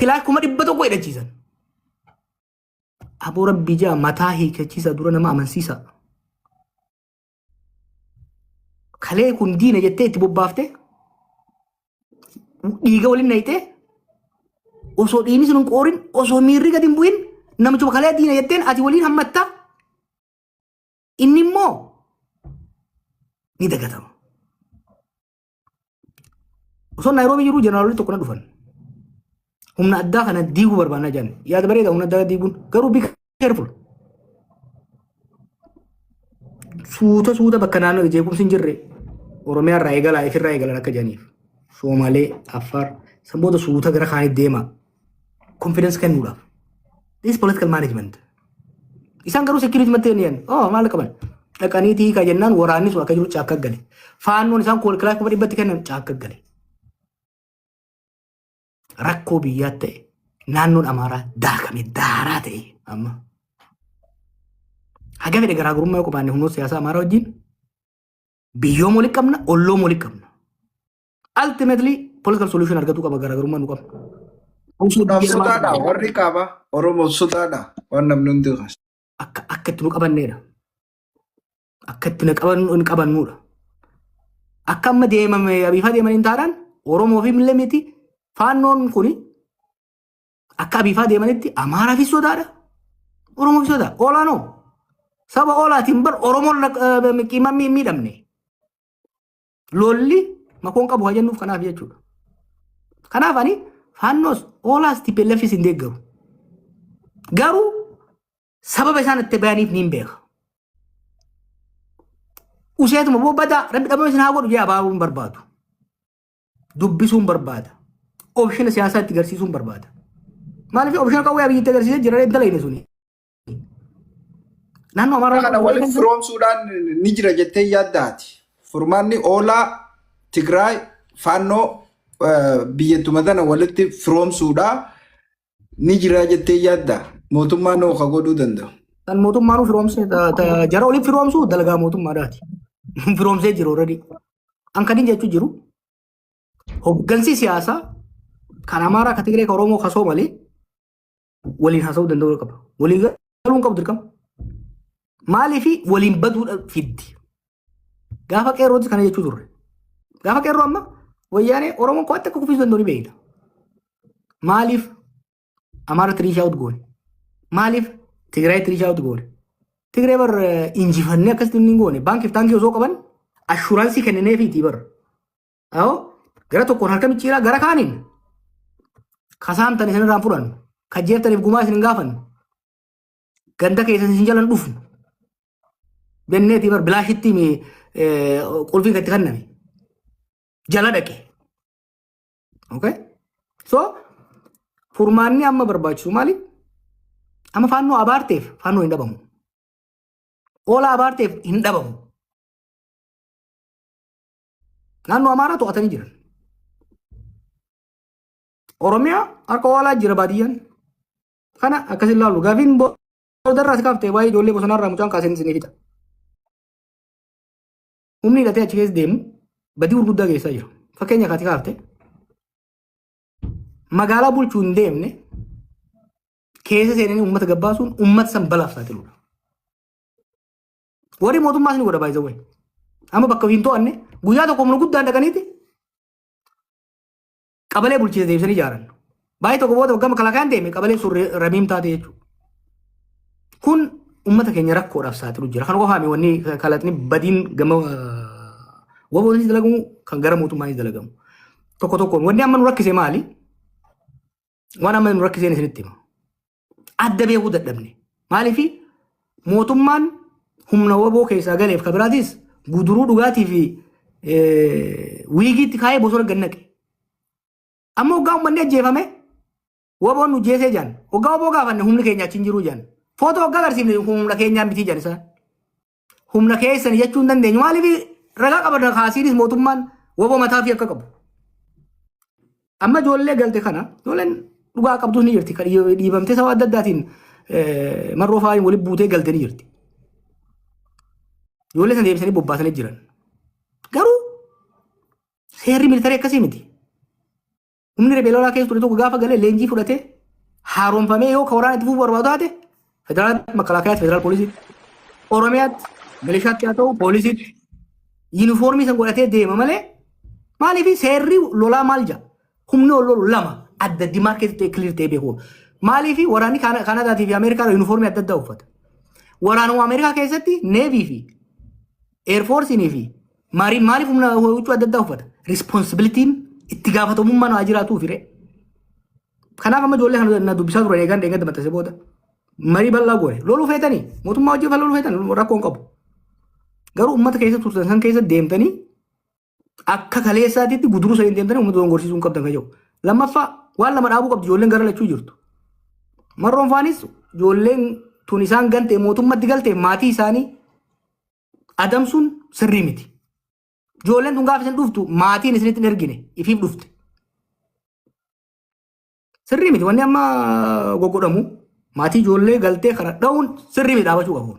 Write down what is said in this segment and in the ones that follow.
Kilaash 100,000 hidhachiisan. Aboo rabbii jaa mataa hiikachiisa dura nama amansiisa. Kalee kun diina jettee itti bobbaafte dhiiga waliin nayxee osoo dhiigni sun hin qoorin, osoo miirri gadi hin bu'in, namichuma kalee diina jetteen ati waliin hammatta, inni immoo ni dagatama. Osoo Naayiroobii jiruu jeneraalonni tokko na dhufan. Humna addaa kana diiguu barbaannaa jedhan. Yaada bareeda humna addaa diiguun, garuu be careful. Suuta suuta bakka naannoo jeequmsi hin jirre Oromiyaa irraa eegalaa, ifirraa eegalan akka jedhaniif. Soomalee, Affaar, san booda suuta gara kaanitti deema. Confidence kennuudhaaf. This political management. Isaan garuu security mattee ni jedhan. Oh, maal qaban? Dhaqanii hiikaa jennaan waraanni sun akka jiru caakka gale. Faannoon isaan kilaash 100,000tti kennan caakka gale. Rakkoo biyyaa ta'e, naannoon Amaaraa daakame, daaraa ta'e amma. Haga fedhe garaagarummaa yoo qabaanne humnoota siyaasaa Amaaraa wajjin, biyyoom walitti qabna, olloom walitti qabna. Ultimately political solution argatuu qaba garaagarummaa nu qabna. Kanaaf sodaadha warri qaba Oromoo, sodaadha waan namni hundi kaasu. Akka itti nu qabanneedha. Akka itti nu qabannuudha. Akka amma deemame abiifaa deemanii hin taanaan Oromoo fi illee miti, faannoon kuni akka abiifaa deemanitti Amaaraafis sodaadha. Oromoo fi sodaa. Olaanoo. Saba oolaatiin bar Oromoon qiimaan miidhamne. Lolli makoon qabu haa jennuuf kanaaf jechuudha. Kanaaf ani faannoos oolaas TPLFis hin deeggaru. Garuu sababa isaan itti bayaniif niin beeka. Useetuma boo badaa rabbi dhabama isin haa godhu jee abaabuun barbaadu. Dubbisuun barbaada. Option siyaasaa itti agarsiisuun barbaada. Maaliif option qawwee abiyyi itti agarsiisee jira dalayne suni. Naannoo Amaaraa Kana walitti firoomsuudhaan ni jira jettee yaaddaati. Furmaanni oolaa Tigraay faannoo biyyatuma tana walitti firoomsuudhaa ni jira jettee yaadda. Mootummaan hoo ka godhuu danda'u? Kan mootummaan firoomsee jara walitti firoomsuu dalagaa mootummaadhaati. Firoomsee jiru already. An kan jechuu jiru hoggansi siyaasaa kan Amaaraa, kan Tigree, kan Oromoo, kan Soomalee waliin haasa'uu danda'uu qaba. Waliin galuu hin qabu dirqama. Maaliif waliin baduudha fiddi. Gaafa qeerrootis kana jechuu turre. Gaafa qeerroo amma wayyaanee Oromoon qo'atti akka kuffisuu danda'u ni beekna. Maaliif Amaara reach out goone? Maaliif Tigraay reach out goone? Tigree bar injifannee akkasitti hin goone. Baankiif taankii osoo qaban assurance kennineefiitii bar. Awoo, gara tokkoon harka micciiraa, gara kaaniin kasaamtan isin irraan fudhannu. Kajjeeftaniif gumaa isin hin gaafannu. Ganda keessa isin jalan dhufnu. Benneetii bar bilaashitti qulfii itti kenname. Jala dhaqe. Okay? So, furmaanni amma barbaachisu maali? Amma faannoo abaarteef faannoo hin dhabamu. Oolaa abaarteef hin dhabamu. Naannoo Amaaraa to'atanii jiran. Oromiyaa harka oolaa jira baadiyyaan. Kana akkasin ilaalu. Gaafiin boodarraa si kaaftee waa'ee ijoollee bosonaarraa mucaan kaaseen isinii fixa. Humni hidhatee achi keessa deemu badii gurguddaa geessaa jira. Fakkeenya kaati kaafte magaalaa bulchuu hin deemne keessa seenanii uummata gabbaasuun uummata san balaaf saaxiluudha. Warri mootummaas ni godha baay'ee. Amma bakka hin to'anne guyyaa tokko humna guddaan dhaqaniiti qabalee bulchiinsa deebisanii ijaaran. Baay'ee tokko booda waggaa makalaakaan deeme qabaleen sun ramiim taate jechuudha. Kun uummata keenya rakkoodhaaf saaxilu jira. Kan qofaami wanni kalaqni badiin gama waboonis dalagamu kan gara mootummaanis dalagamu. Tokko tokkoon wanni amma nu rakkise maali? Waan amma nu rakkiseen isinitti hima. Adda beekuu dadhabne. Maaliifi mootummaan humna waboo keessaa galeef ka biraatis guduruu dhugaatii fi wiigiitti kaayee bosona gad naqe. Amma hoggaa uummanni ajjeefame waboon nu jeesee jaan. Hoggaa waboo gaafanne humni keenya achi hin jiru jaan. Footoo hoggaa agarsiifne humna keenyaa miti jaan isaan. Humna keessan jechuu hin dandeenyu. Maaliif ragaa qaban kaasiinis mootummaan waboo mataa fi akka qabu. Amma ijoollee galte kana ijoolleen dhugaa qabdus ni jirti. Kan dhiibamtee sababa adda addaatiin marroo fa'aa walitti buutee galte ni jirti. Ijoollee sana deebisanii bobbaasanii jiran. Garuu seerri militarii akkasii miti. Humni riphee lolaa keessa ture tokko gaafa galee leenjii fudhatee haaromfamee yoo ka waraana itti fufuu barbaadu taate, federaalaatti, makkalaakayaatti, federaal poolisiitti, Oromiyaatti, milishaatti haa ta'u poolisiitti yuunifoormii san godhatee deema malee. Maaliif? Seerri lolaa maal jedha? Humni ol lolu lama adda demarcate ta'e, clear ta'ee beeku. Maaliif waraanni Kaanadaatii fi Ameerikaa yuunifoormii adda addaa uffata? Waraanuma Ameerikaa keessatti Navy fi Air Force fi Marine maaliif humna huccuu adda addaa uffata? Responsibilityn, itti gaafatamummaan haa jiraatuuf firee. Kanaaf amma ijoollee kana na dubbisaa turan eegan deeggarta maxxanse booda. Marii bal'aa goone. Loluu feetanii, mootummaa hojii loluu feetan, rakkoo hin qabu. Garuu uummata keessa turtan san keessa deemtanii akka kaleessaatitti guduruu saniin deemtanii uummata dogongorsiisuu hin qabdan kan jedhu. Lammaffaa, waan lama dhaabuu qabdi ijoolleen gara lachuu jirtu. Marroon faanis ijoolleen tun isaan gante mootummatti galte maatii isaanii adamsuun sirrii miti. Ijoolleen tun gaafa isin dhuftu maatiin isinitti hin ergine, ifiif dhufte. Sirrii miti wanni amma goggodhamu. Maatii ijoollee galtee kana dha'uun sirrii miti, dhaabachuu qabu.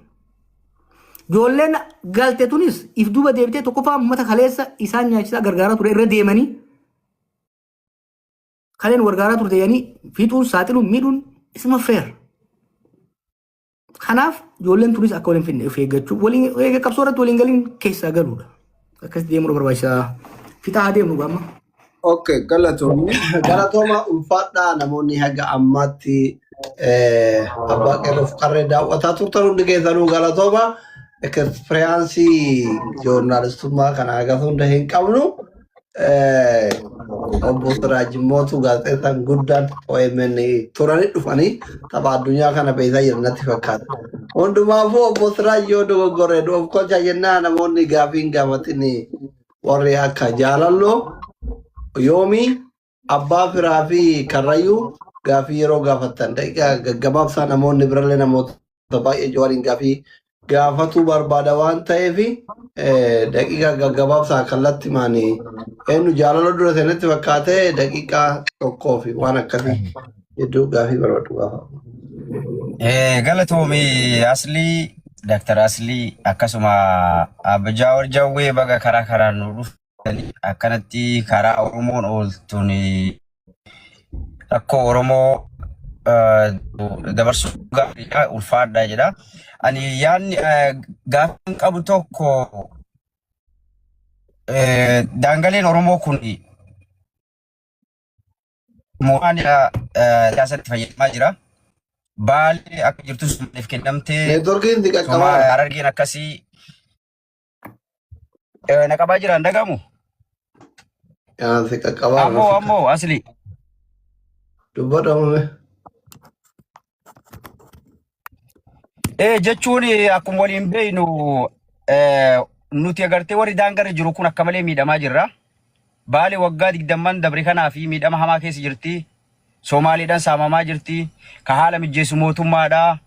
Ijoolleen galte tunis if duuba deebitee tokkoffaa uummata kaleessa isaan nyaachisaa gargaaraa ture irra deemanii kaleen gargaaraa turte jedhanii fiixuun, saaxiluun, miidhuun isuma fair. Kanaaf ijoolleen tunis akka waliin finne of eeggachuu, waliin eega qabsoo irratti waliin galiin keessaa galuudha. Akkasitti deemuudha barbaachisaa. Fixaa haa deemnu gaama. Okay, galatoomni. Galatooma, ulfaadhaa. Namoonni haga ammaatti abbaa qeerroof qarree daawwataa turtan hundi keessanuu galatooma. Experience joornaalistummaa kana haga hunda hin qabnu. Obbo Siraaj Mootuu, gaazexeessaan guddaan OMN turanii dhufanii tapha addunyaa kana beekaa jiran natti fakkaata. Hundumaafuu obbo Siraaj yoo dogoggore of kolcha jennaa. Namoonni gaafii hin gaafatin, warri akka Jaalalloo, Yoomii, Abbaa Firaa fi Karrayyuu, gaafii yeroo gaafattan daqiiqaa gaggabaabsaa. Namoonni birallee namoota baay'ee waliin gaafii gaafatuu barbaada waan ta'eef daqiiqaa gaggabaabsaa kallattii maanii eenyu jaalala dura seenatti fakkaatee daqiiqaa 1 fi waan akkasii hedduu gaafii barbaadu gaafa. Galatoomi Aslii, Dr. Aslii, akkasuma Abba Jaawar Jawwee, baga karaa karaan nu dhuftanii akkanatti karaa Oromoon ooltuun rakkoo Oromoo dabarsuu gaariidha, ulfaadha jedha. Ani yaadni gaaffiin qabu tokko, daangaleen Oromoo kun mootummaan siyaasatti fayyadamaa jira. Baalee akka jirtu Somaaliif kennamtee Neetworkiin si Somaa qaqqabaara. Harargeen akkasii na qabaa jira, hin dhagamu. Yaa, si qaqqabaara. Ammoo ammoo asli. Dubbadhamume. Jechuun akkuma waliin beeknu nuti agartee warri daangarra jiru kun akka malee miidhamaa jirra. Baalee waggaa 20n dabre kanaa fi miidhama hamaa keessa jirti. Somaaliidhaan saamamaa jirti. Ka haala mijjeessu mootummaadha.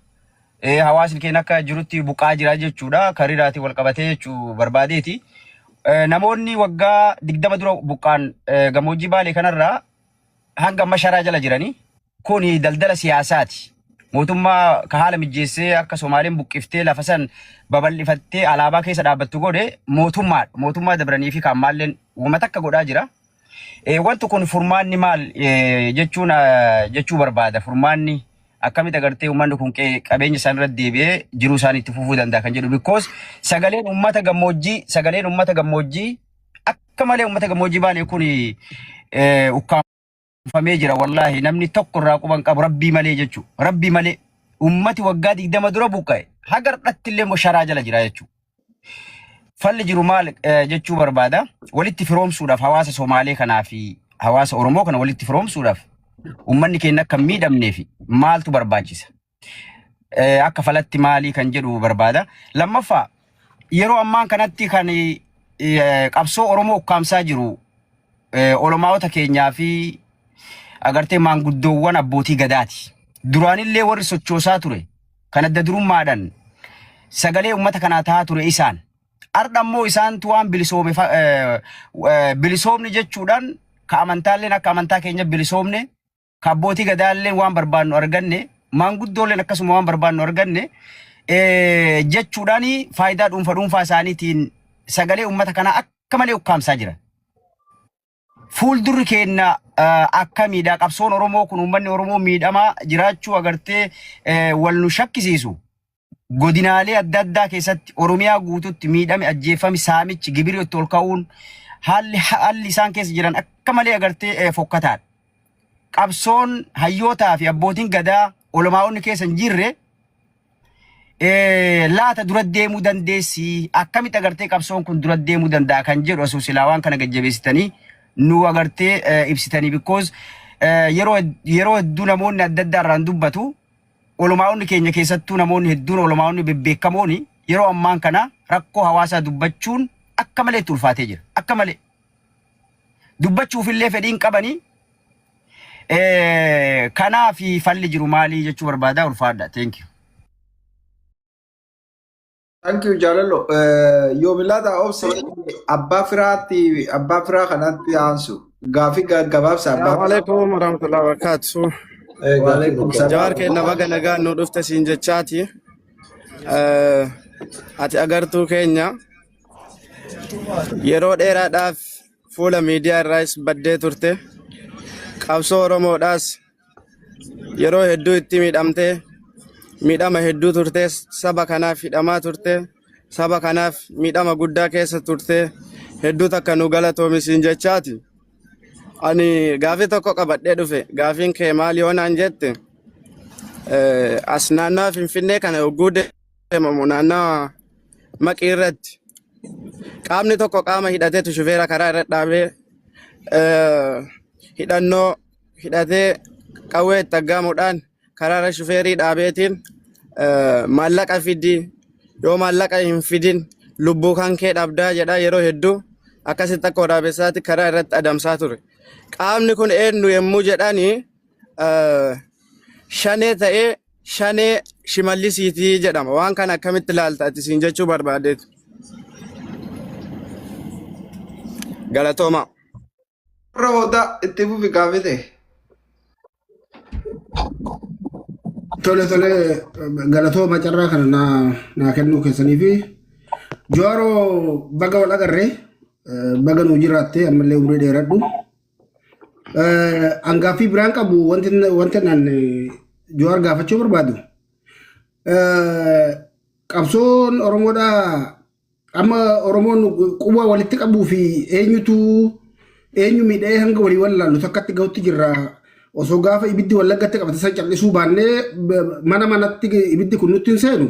Hawaasni keenya akka jirutti buqaa jira jechuudha. Kariiraatiin wal qabatee jechuu barbaadeeti. Namoonni waggaa 20 dura buqqaan gammoojjii Baalee kanarraa hanga amma sharaa jala jiranii kun daldala siyaasaati. Mootummaa ka haala mijjeessee akka Somaaleen buqqiftee lafa san babal'ifattee alaabaa keessa dhaabbattu godhe mootummaadha. Mootummaa dabranii fi kan maalleen wama takka godhaa jira. Wanti kun furmaanni maal jechuun jechuu barbaada. Furmaanni akkamitti agartee uummanni kun qabeenya isaan irratti deebi'ee jiruu isaanii itti fufuu danda'a kan jedhu. Because sagaleen uummata gammoojjii akka malee uummata gammoojjii Baalee kun ukkaamfamee jira. Wallaahi namni tokko irraa quban qabu rabbii malee jechuudha. Rabbii malee uummati waggaa 20 dura buqqa'e haga har'atti illee immoo sharaa jala jira jechuudha. Falli jiru maal jechuu barbaada? Walitti firoomsuudhaaf, hawaasa Somaalee kanaa fi hawaasa Oromoo kana walitti firoomsuudhaaf, uummanni keenya akka hin miidhamneef maaltu barbaachisa? Akka falatti maalii kan jedhu barbaada. Lammaffaa, yeroo ammaan kanatti kan qabsoo Oromoo ukkaamsaa jiru olomaa'ota keenyaa fi agartee maanguddoowwan abbootii gadaati. Duraanillee warri sochoosaa ture kan adda durummaadhaan sagalee uummata kanaa tahaa ture isaan. Har'a immoo isaantu waan bilisoome bilisoomni jechuudhaan, ka amantaalleen akka amantaa keenya bilisoomne, ka abbootii gadaalleen waan barbaannu arganne, maanguddoolleen akkasuma waan barbaannu arganne jechuudhaan faayidaa dhuunfa dhuunfaa isaaniitiin sagalee uummata kanaa akka malee ukkaamsaa jiran. Fuuldurri keenya akkamiidha? Qabsoon Oromoo kun uummanni Oromoo miidhamaa jiraachuu agartee wal nu shakkisiisu. Godinaalee adda addaa keessatti Oromiyaa guututti miidhame, ajjeefame, saamichi, gibirri itti ol ka'uun, haalli isaan keessa jiran akka malee agartee fokkataadha. Qabsoon hayyootaa fi abbootiin gadaa olmaa'onni keessa hin jirre laata dura deemuu dandeessi? Akkamitti agartee qabsoon kun dura deemuu danda'a kan jedhu asuu silaa waan kana gajjabeessitanii nu agartee ibsitanii, because yeroo hedduu namoonni adda addaa irraan dubbatu. Olumaa'onni keenya keessattuu namoonni hedduun, olumaa'onni bebbeekamoon, yeroo ammaan kana rakkoo hawaasaa dubbachuun akka malee itti ulfaatee jira. Akka malee dubbachuufillee fedhiin qabanii. Kanaaf falli jiru maalii jechuu barbaada. Ulfaadha. Thank you. Thank you, Jaalallo. Yoomilaata obsi, abbaa firaatti, abbaa firaa kanatti aansu. Gaafii gabaabsa abbaa Assalamu alaikum warahmatullahi wabarakatuh. Waalaikum salaam. Jawaar keenya, baga nagaan nu dhufte siin jechaati. Ati agartuu keenya, yeroo dheeraadhaaf fuula miidiyaa irraas baddee turte. Qabsoo Oromoodhaas yeroo hedduu itti miidhamtee, miidhama hedduu turte, saba kanaaf hidhamaa turte, saba kanaaf miidhama guddaa keessa turte. Hedduu takka nu galatoomi siin jechaati. Ani gaafii tokko qabadhee dhufe. Gaafiin kee maal yoo naan jette, as naannawa Finfinnee kana yogguu deemamu, naannawa Maqii irratti qaamni tokko qaama hidhateetu shufeera karaa irra dhaabee, hidhannoo hidhatee, qawwee itti aggaamuudhaan karaa irra shufeerii dhaabeetiin, maallaqa fidi, yoo maallaqa hin fidin lubbuu kan kee dhabdaa jedha. Yeroo hedduu akkasitti akka waraabessaatti karaa irratti adamsaa ture. Qaamni kun eenyu yommuu jedhani, Shanee ta'ee Shanee Shimallisiitii jedhama. Waan kana akkamitti ilaalta ati siin jechuu barbaadeetu. Galatooma. Warra hoodaa itti fufi gaafite. Tole tole, galatooma carraa kana naa kennuu keessanii fi Jawaaroo, baga wal agarree, baga nuu jiraatte, ammallee umurii dheeradhu. Angaaffii biraan qabu, wanti naan Jawaar gaafachuu barbaadu, qabsoon Oromoodhaa amma Oromoon quba walitti qabuu fi eenyutu eenyu miidhee hanga walii wallaallu takkatti gahutti jirra. Osoo gaafa ibiddi Wallaggatti qabate san callisuu baannee mana manatti ibiddi kun nutti hin seenu.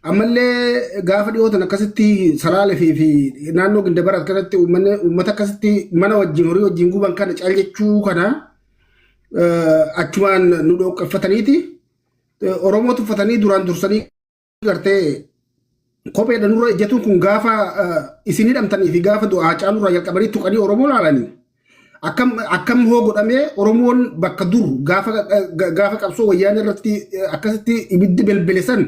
Ammallee gaafa dhiyootan akkasitti Salaalee fi naannoo Gindabara kanatti uummata akkasitti mana wajjin horii wajjin guban kana cal jechuu kana achumaan nu dhoqqeffataniiti. Oromoo tuffatanii duraan dursanii gartee kopheedha nurra ejjetuun kun gaafa isin hidhamtanii fi gaafa du'aa Haacaalurraa jalqabanii tuqanii Oromoo laalanii. Akkam hoo godhamee Oromoon bakka dur gaafa qabsoo Wayyaanee irratti akkasitti ibiddi belbele san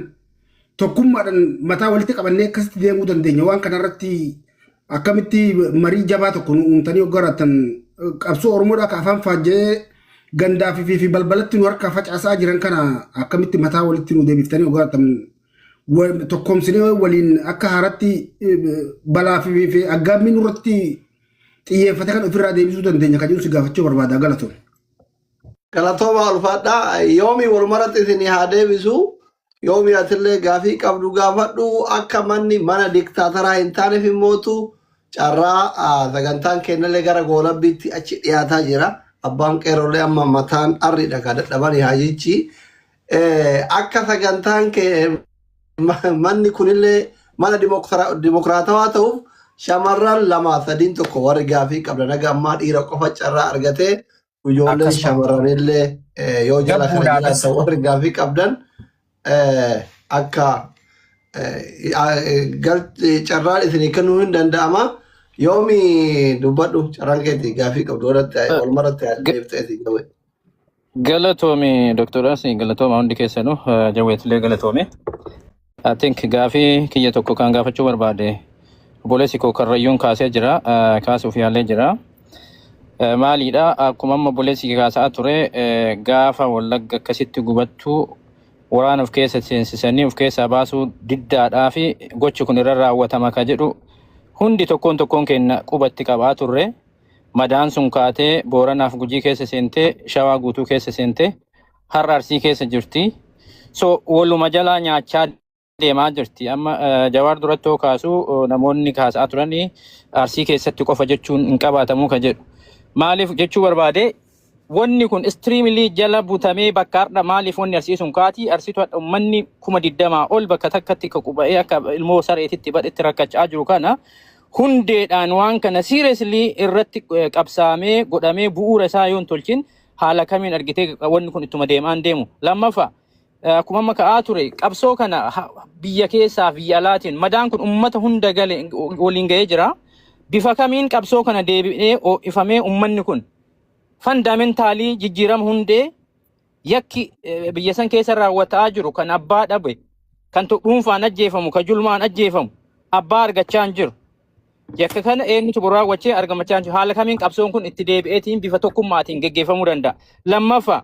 tokkummaadhaan mataa walitti qabannee akkasitti deemuu dandeenya? Waan kanarratti akkamitti marii jabaa tokko nu uumtanii hoggarattan, qabsoo Oromoodhaa ka afaan faajjee gandaa fi balbalatti nu harkaa facaasaa jiran kana akkamitti mataa walitti nu deebiftanii hoggarattan, tokkoomsinee waliin akka haaratti balaa fi aggaammii nurratti xiyyeeffate kan ofirraa deebisuu dandeenya kan jedhu si gaafachuu barbaada. Galatoon. Galatooma, ulfaadhaa. Yoomi walumaratti isin haa deebisu. Yoomi, atillee gaafii qabdu gaafadhu. Akka manni mana diktaataraa hin taaneef immootu carraa sagantaan kennallee gara goolabbiitti achi dhiyaataa jira. Abbaan qeerrollee amma mataan arriidha kan dadhabanii hajichi. Akka sagantaan kee manni kunillee mana dimokiraatawaa ta'uuf shamarran lama sadiin tokko warri gaafii qabdan, haga ammaa dhiira qofa carraa argatee, ijoolleen Akkasuma. shamarranillee yoo jala kana Gabbuudhaafis. jiraatan, warri gaafii qabdan akka carraan isinii kennuu hin danda'ama. Yoomi, dubbadhu, carraan keeti, gaafii qabdu walumarratti deebiteeti. Galatoomi Dr. Asi, galatooma hundi keessanuu, Jawweetillee galatoomi. I think gaafii kiyya tokko kan gaafachuu barbaade obboleessi koo Karrayyuun kaasee jira, kaasuuf yaalee jira. Maaliidha, akkuma amma obboleessi kee kaasaa ture, gaafa Wallagga akkasitti gubattu waraana of keessa seensisanii of keessaa baasuu diddaadhaa fi gochi kun irra raawwatama ka jedhu hundi tokkoon tokkoon keenya qubatti qabaa turre. Madaan sun kaatee Booranaaf Gujii keessa seentee, Shawaa guutuu keessa seentee, har'a Arsii keessa jirti. So waluma jalaa nyaachaa deemaa jirti. Amma Jawaar duratti yoo kaasu namoonni kaasaa turan Arsii keessatti qofa jechuun hin qabaatamuu ka jedhu. Maaliif jechuu barbaade, wanni kun extremely jala butamee bakka har'a maaliif wanni Arsii sun kaati? Arsiitu hadha uummanni 20,000 ol bakka takkatti ka quba'ee akka ilmoo sareetitti badhetti rakkachaa jiru. Kana hundeedhaan waan kana seriously irratti qabsaamee godhamee bu'uura isaa yoo hin tolchin, haala kamiin argitee wanni kun ittuma deemaan deemu? Lammaffaa, akkuma amma ka'aa ture, qabsoo kana biyya keessaa biyya alaatiin madaan kun ummata hunda gale waliin ga'ee jira. Bifa kamiin qabsoo kana deebi'ee ho'ifamee ummanni kun fundamentally jijjiirama hundee yakki biyya san keessa raawwataa jiru, kan abbaa dhabe, kan dhuunfaan ajjeefamu, kan julmaan ajjeefamu abbaa argachaa hin jiru. Yakka kana eenyutu raawwachee argamachaa hin jiru. Haala kamiin qabsoon kun itti deebi'eetiin bifa tokkummaatiin geggeeffamuu danda'a? Lammaffaa,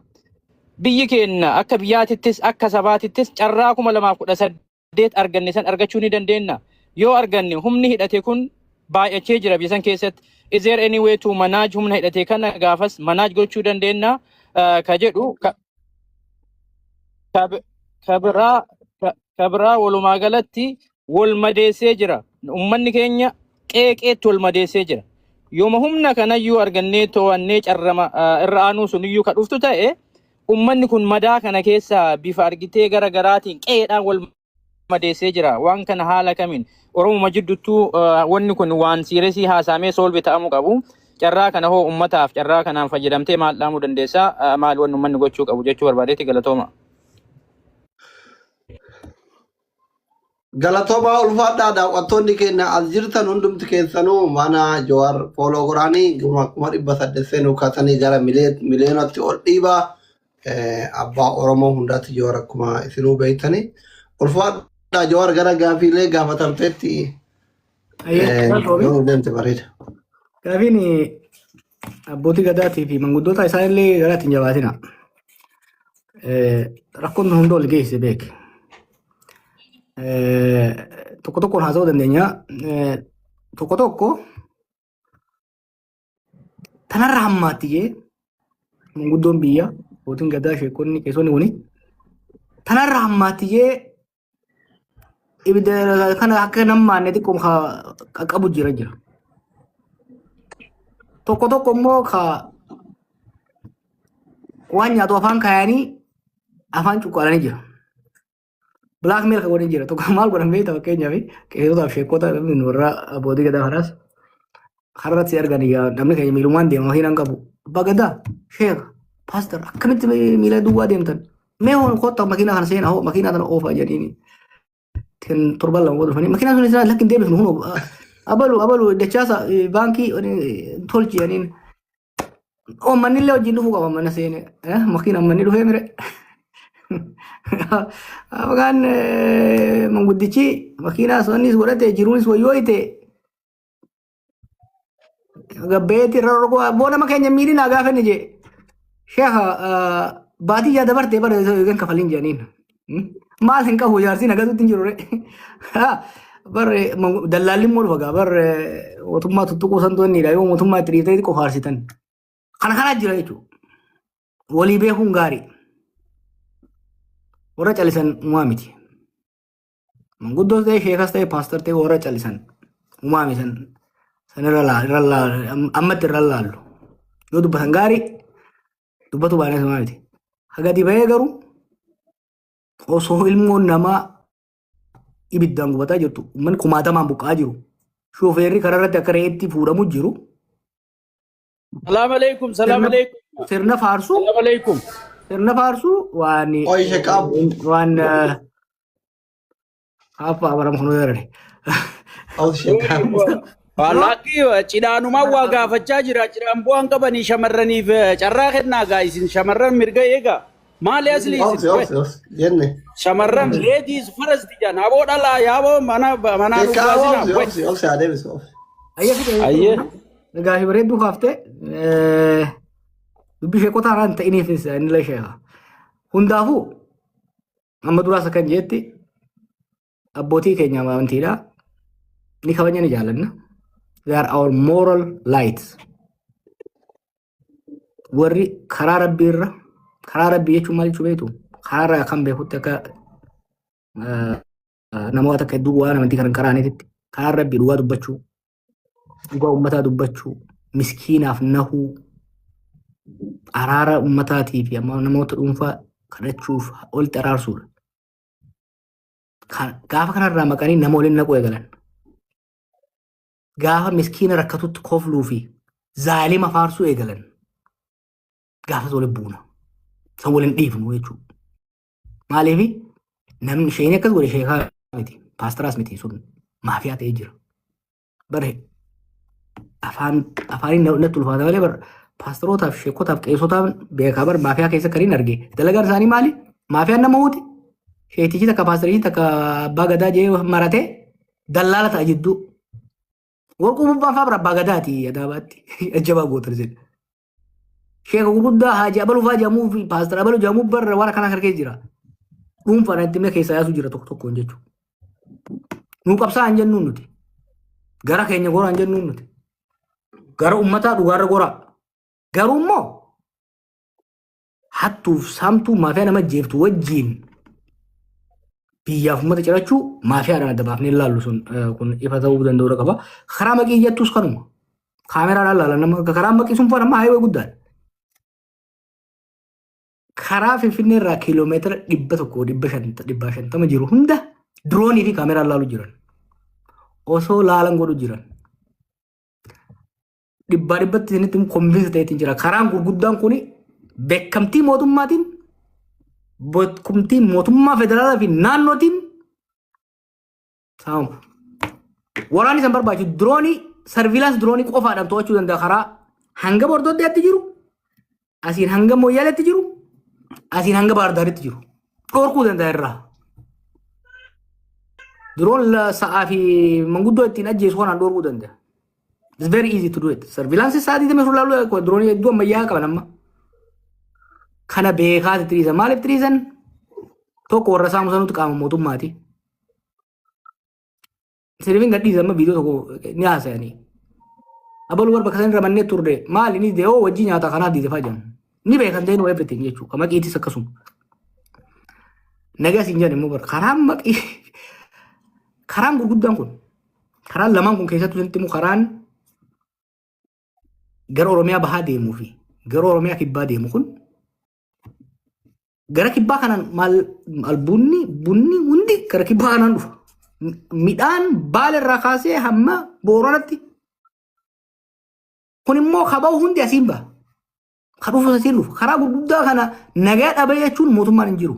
biyyi keenya akka biyyaatittis akka sabaatittis carraa 2018 arganne san argachuu ni dandeenya. Yoo arganne, humni hidhate kun baay'achee jira biyya san keessatti. Is there any way to manage humna hidhate kana? Gaafas manage gochuu dandeenya ka jedhu ka biraa, walumaa galatti wal madeessee jira. Uummanni keenya qeeqeetti wal madeessee jira. Yooma humna kanayyuu argannee to'annee carrama irra aanuu suniyyuu ka dhuftu ta'e, uummanni kun madaa kana keessa bifa argitee gara garaatiin qe'eedhaan wal madeessee jira. Waan kana haala kamiin Oromuma jidduttuu wanni kun waan serious haasaamee solve ta'amuu qabu. Carraa kana hoo ummataaf carraa kanaan fayyadamtee maal dhaamuu dandeessaa? Maal wanni uummanni gochuu qabu jechuu barbaadeetti. Galatooma. Galatoomaa, ulfaadhaa. Daawwattoonni keenya as jirtan hundumti keessanuu mana Jawaar follow godhaanii 800,000 seenuu kaasanii gara miliyoonatti ol dhiibaa. Abbaa Oromoo hundaatti Jawaar akkuma isinuu beektanii. Ulfaadhaa Jawaar, gara gaafiilee gaafatamteetti Ayyee, galatoomi. Yoo deemte bareeda. Gaafiin abbootii gadaatii fi manguddoota isaanillee garaatti hin jabaatina. Rakkoon tun hunda ol geesse beek. Tokko tokkoon haasa'uu dandeenya. Tokko tokko tanarra hammaatti jee manguddoon biyya, abbootiin gadaa, sheekonni, qeesonni kuni tanarra hammaatti jee ibidda kana akka nammaanne xiqqoo qaqqabu jira jira. Tokko tokko immoo ka waan nyaatu afaan kaayanii afaan cuqqaalanii jira. Blackmail kan godhan jira. Tokko maal godhan beekta? Fakkeenyaaf qeesotaaf sheekota namni warra abbootii gadaa kanaas karratti si argan, namni keenya miilumaan deema, makiinaan qabu. Abbaa gadaa, sheeka, pastor, akkamitti miila duwwaa deemtan? Mee hoo kottaa makiinaa kana seenaa, hoo makiinaa kana oofaa jedhanii. Kan torban 2 booda dhufanii makiinaa sun isaan lakkin deebifnu, hunoo abalu abalu dachaasa baankii tolchi jedhaniin. Uummanni illee wajjin dhufuu qaba mana seene. Makiina uummanni dhufee mire. Maqaan manguddichi makiinaa sonnis godhate jiruunis wayyoo ite gabbeetti irra roqoo abboo nama keenya miidhinaa gaafa inni jee. Sheekha, baatii yaa dabartee bara eegan kafaliin jedhaniin. Maal hin qabu, jaarsiin agatutti hin jiru re. Bar dallaalli immoo dhufa gaa bar mootummaa tuttuquu santu inni yoo mootummaa itti dhiiftee qofaarsitan. Kana kanaa jira jechuudha. Walii beekuun gaarii. Warra calisan uumaa miti. Manguddoos ta'e, sheekas ta'e, pastor ta'e, warra calisan uumaa miti. San irra ammatti irra laallu. Yoo dubbatan gaarii, dubbatu baanee uumaa miti. Hagadi bahee garuu osoo ilmoon namaa ibiddaan gubataa jirtu, uummanni kumaatamaan buqqa'aa jiru, shooferri karaa irratti akka re'eetti fuudhamu jiru. Salaam alaikum, salaam Sirna alaikum. Sirna faarsuu Salaam alaikum. Sirna faarsuu waan Oi sheekaab. waan hafa bara kun yarane. Oi sheekaab. Wallahi cidhaanumaan waa gaafachaa jira. Cidhaan bu'aan qabanii shamarraniif carraa kennaa gaa, isin shamarran mirga eegaa. Maali asli isin? Obsi, obsi, obsi jenne. Shamarran ladies first jedhan. Aboo dhalaa yaaboo mana manaa nu Sheekaab baasinaa. obsi, obsi, obsi, adeemsi obsi. Ayyee fide. Ayyee. Gaafii bareedduu kaaftee, dubbii sheekota haaraan hin ta'iniifis inni illee sheeka. Hundaafuu amma duraas akkan jeetti abbootii keenya amantiidha. Ni kabajna, ni jaallanna. They are our moral lights. Warri karaa rabbii irra, karaa rabbii jechuun maal jechuu beektu? Karaa irraa kan beekutti akka namoota akka hedduu waan amantii kan karaaniitti karaa rabbii dhugaa dubbachuu, dhugaa uummataa dubbachuu, miskiinaaf nahuu, araara uummataatii fi amma namoota dhuunfaa kadhachuuf walitti araarsuudha. Gaafa kanarraa maqanii nama waliin naquu eegalan. Gaafa miskiina rakkatutti kofluu fi zaalima faarsuu eegalan. Gaafas waliin buuna. San waliin dhiifnu jechuudha. Maaliif namni isheen akkas godhe sheekaa miti, paastaraas miti, sun maafiyaa ta'ee jira. Bare afaan afaaniin natti ulfaata malee bar paastarootaaf, sheekotaaf, qeessotaaf beekaa bar maafiyaa keessa kan hin arge. Dalagaan isaanii maali? Maafiyaan nama huuti. Sheetichi takka, paastarichi takka, abbaa gadaa jee maratee dallaala ta'a jidduu. Warquu bubbaan fa'aa bara abbaa gadaati adaabaatti. Ajjabaa gootan jedhe. Sheeka gurguddaa Haaji Abaluu fa'aa jedhamuu fi Paastar Abaluu jedhamuu barra waan akkanaa kana keessa jira. Dhuunfaan itti himne keessaa yaasuu jira tokko tokkoon jechuudha. Nuu qabsaa hin jennuun nuti. Gara keenya goraa hin jennuun nuti. Gara uummataa dhugaarra goraa. Garuu immoo hattuuf saamtuu maafiyaa nama jeeftu wajjiin biyyaaf uummata cirachuu maafiyaadhaan adda baafnee ilaallu sun kun ifa ta'uu danda'uu qaba. Karaa maqii jettus kanuma. Kaameraadhaan ilaalan nama karaa maqii sun faana amma highway guddaadha. Karaa Finfinnee irraa kiiloomeetira 100, 550 jiru hunda diroonii fi kaameraan laalu jiran. Osoo laalan godhu jiran. Dhibbaa dhibbatti isinitti convince ta'eetiin jira. Karaan gurguddaan kun beekamtii mootummaatiin, beekamtii mootummaa federaalaa fi naannootiin saamamu. Waraanni isaan barbaachisu diroonii, surveillance diroonii qofaadhaan to'achuu danda'a karaa hanga Bordoddeetti jiru, asiin hanga Mooyyaaleetti jiru, asiin hanga Baardaaritti jiru. Dhorkuu danda'a irraa. Diroon sa'aa fi manguddoo ittiin ajjeesu kanaan dhorkuu danda'a. It's very easy to do it. Surveillance sa'aatii 24 laaluu diroonii hedduu ammayyaa qaban amma. Kana beekaati tiriisan. Maaliif tiriisan? Tokko, warra saamu sanuutu qaama mootummaati. Sirbiin gadhiisa amma viidiyoo tokko ni haasa'anii. Abaluu barba kasan irra mannee turre maali ni dee'oo wajji nyaata kanaaf diide fa'aa jedhamu. Ni beekan ta'e everything jechuudha. Ka maqiitis akkasuma. Nagaa siin jedhan immoo bara karaan maqii, karaan gurguddaan kun, karaan lamaan kun, keessattuu sitti immoo karaan gara Oromiyaa bahaa deemuu fi gara Oromiyaa kibbaa deemu kun, gara kibbaa kanaan maal albuunni bunni hundi gara kibbaa kanaan dhufa. Midhaan Baala irraa kaasee hamma Booranatti. Kun immoo kaba'u hundi asiin baha. Ka dhufu asiin dhufa. Karaa gurguddaa kana nagaa dhabee jechuun mootummaan hin jiru.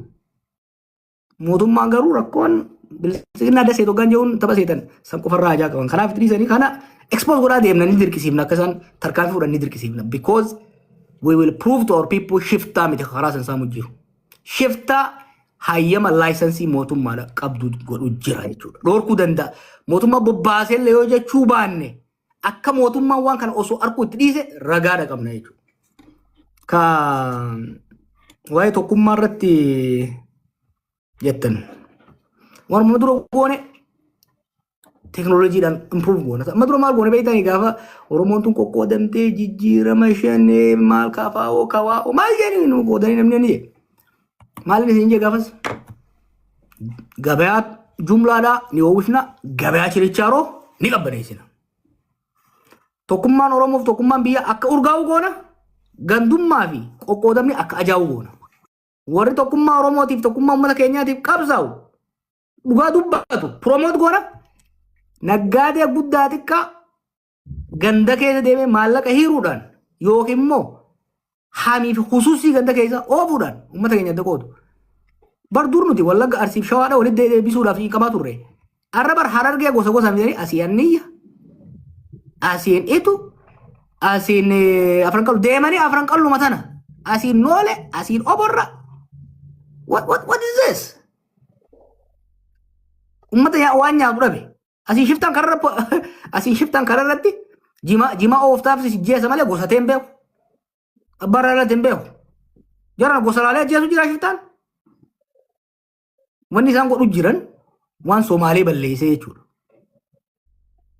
Mootummaan garuu rakkoon bilisiginaa dasee hoggaan jechuun tapha seetan san qofarraa hajaa qaban. Kanaaf dhiisanii kana expose godhaa deemna, ni dirqisiifna, akka isaan tarkaanfii fudhan ni dirqisiifna. Because we will prove to our people shiftaa miti karaa san saamu jiru. Shiftaa hayyama license mootummaadha qabdu godhu jira jechuudha. Dhorkuu danda'a. Mootummaa bobbaasee illee yoo jechuu baanne, akka mootummaan waan kana osoo arguu itti dhiise ragaadha qabna jechuudha. Ka waa'ee tokkummaa irratti jettan. Waanuma dura goone teekinooloojiidhaan improve goona. Amma dura maal goone beektanii? Gaafa Oromoon tun qoqqoodamtee jijjiirama shanee maal kafaa'oo kawaa'oo maal jedhanii nu qoodanii namni ni jedhe. Maal isin jee gaafas? Gabayaa jumlaadhaa ni oomishna, gabayaa chirichaaroo ni qabbaneessina. Tokkummaan Oromoof tokkummaan biyya akka urgaa'u goona. Gandummaa fi qoqqoodamni akka ajaa'u goona. Warri tokkummaa Oromootiif, tokkummaa uummata keenyaatiif qabsaa'u, dhugaa dubbatu promote goona. Naggaadee guddaa xiqqaa ganda keessa deemee maallaqa hiiruudhaan yookiin immoo hamii fi hususii ganda keessa oofuudhaan uummata keenya adda qoodu. Bar dur nuti Wallagga, Arsiif Shawaadha walitti deebisuudhaaf qabaa turre. Arra bar Harargee gosa gosa fidanii asii Anniyya, asiin Itu, asiin Afran Qallu deemanii Afran Qalluma tana, asiin Noole, asiin Oborra. What is this? Uummata waan nyaatu dhabe. Asiin shiftaan kararra, asiin shiftaan kararratti jimaa jimaa ooftaaf si jeessa malee gosa ta'e hin beeku. Abbaa irratti hin beeku. Jarana gosa laalee ajjeesu jira shiftaan. Wanni isaan godhu jiran waan Somaalee balleessee jechuudha.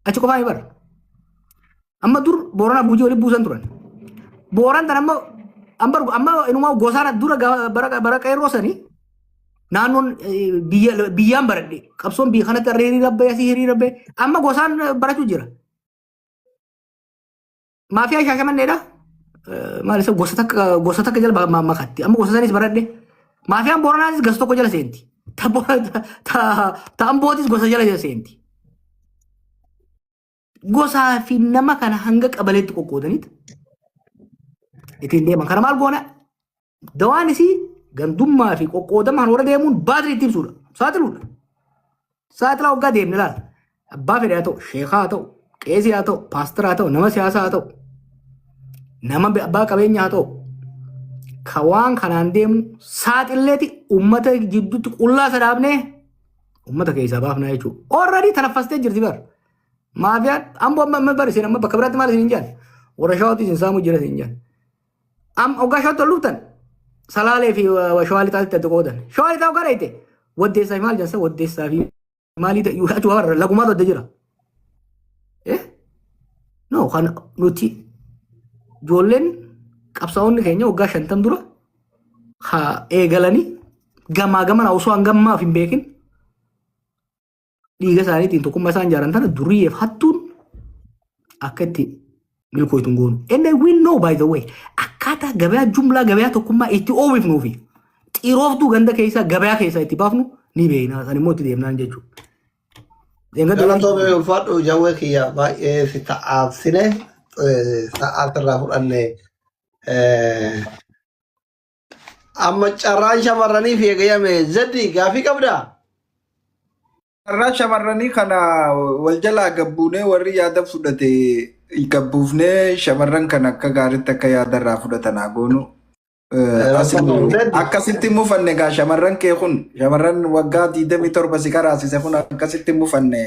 Achi qofaa bara. Amma dur Boorana Gujii walitti buusan turan. Booran tan amma Amma inumaa gosaan dura bara qeerroo sanii naannoon biyya biyyaan baradhe qabsoon biyya kanatti harree hiriira bahee asii hiriira bahee amma gosaan barachuu jira. Maafiyaa Shaashamanneedha. Maal isa gosa takka jala makatti. Amma gosa sanis baradhe. Maafiyaan Booranaatis gosa tokko jala seenti. Ta Ambootis gosa jala seenti. Gosaa fi nama kana hanga qabaleetti qoqqoodaniit ittiin deeman. Kana maal goona? Dawaan isii gandummaa fi qoqqoodama kan warra deemuun baatirii itti ibsuudha. Saaxiluudha. Saaxilaa waggaa deemne laala. Abbaa fedhe haa ta'u, sheekaa haa ta'u, qeesii haa ta'u, paastara haa ta'u, nama siyaasaa haa ta'u, nama abbaa qabeenyaa haa ta'u, ka waan kanaan deemu saaxilleeti uummata jidduutti qullaa isa dhaabnee uummata keessaa baafnaa jechuudha. Already tanaffastee jirti bar. Maafiyaan amboo amma amma bar isin amma bakka biraatti maal isin hin jaan? Warra shawaatu isin saamuu jira isin hin jaan. Am hoggaa shawaatti ol dhuftan Salaalee fi Shawaa Lixaatti adda qoodan. Shawaa Lixaa hoggaa dhayite Waddeessaa fi maal jensa Waddeessaa fi maalii ta'e achi waa lagumaatu adda jira. Eh? No, kan nuti ijoolleen qabsaa'onni keenya waggaa 50 dura haa eegalanii gamaa gamana osoo hangammaaf hin beekin dhiiga isaaniitiin tokkummaa isaan ijaaran tana duriyyeef hattuun akka itti milkooytu hin goonu. And we know, by the way, akkaataa gabayaa jumlaa gabayaa tokkummaa itti oomifnuu fi xirooftuu ganda keessaa gabayaa keessaa itti baafnu ni beekna. San immoo itti deemnaan jechuudha. Galatoomii, ulfaadhu jawwee kiyya, baay'ee si ta'aafsine sa'aatirraa fudhanne. Amma carraan shamarraniif eegayyame. Zeddi, gaafii qabdaa? Carraa shamarranii kana wal jalaa gabbuunee warri yaada fudhate gabbuufnee shamarran kana akka gaariitti akka yaada irraa fudhatan haa goonu. Zeddi. Akkasitti mufanne gaa shamarran kee kun, shamarran waggaa 27 si qaraasise kun akkasitti mufanne.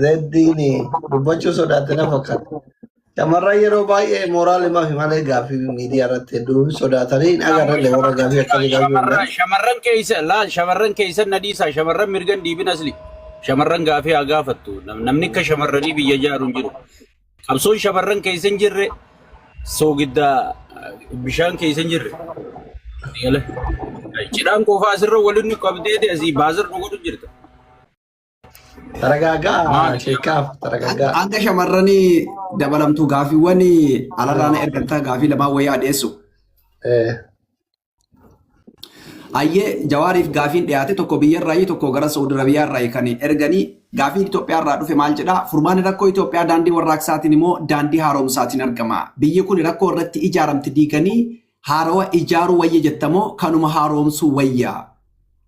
Zeddiin dubbachuu sodaatte na fakkaata. Shamarran yeroo baay'ee mooraalimaa fi malee gaaffii miidiyaa irratti hedduu sodaatanii hin agarrellee warra gaaffii akkamii gaafii Shamarran shamarran keessa laal, shamarran keessa na dhiisaa, shamarran mirgan dhiibin asli. Shamarran gaafii haa gaafattu. Namni akka shamarranii biyya ijaaru hin jiru. Qabsoon shamarran keessa hin jirre soogidda bishaan keessa hin jirre. Yala. Cidhaan qofaa asirra waliin nu qabdee asii baazar nu godhu jirta. Taragaagaa Maali? sheekaaf taragaagaa. Hanga shamarranii dabalamtu gaaffiiwwan alarraan ergamtaa gaafii lamaan wayii dhiyeessu. Ayyee, Jawaariif gaafiin dhiyaate tokko biyyarraayi, tokko gara Saudi Arabiyaarraayi kan erganii. Gaafiin Itoophiyaarraa dhufe maal jedhaa? Furmaanni rakkoo Itoophiyaa daandii warraaqsaatiin immoo daandii haaromsaatiin argama. Biyyi kun rakkoo irratti ijaaramte diiganii haarawa ijaaruu wayya jettamoo kanuma haaromsuu wayya?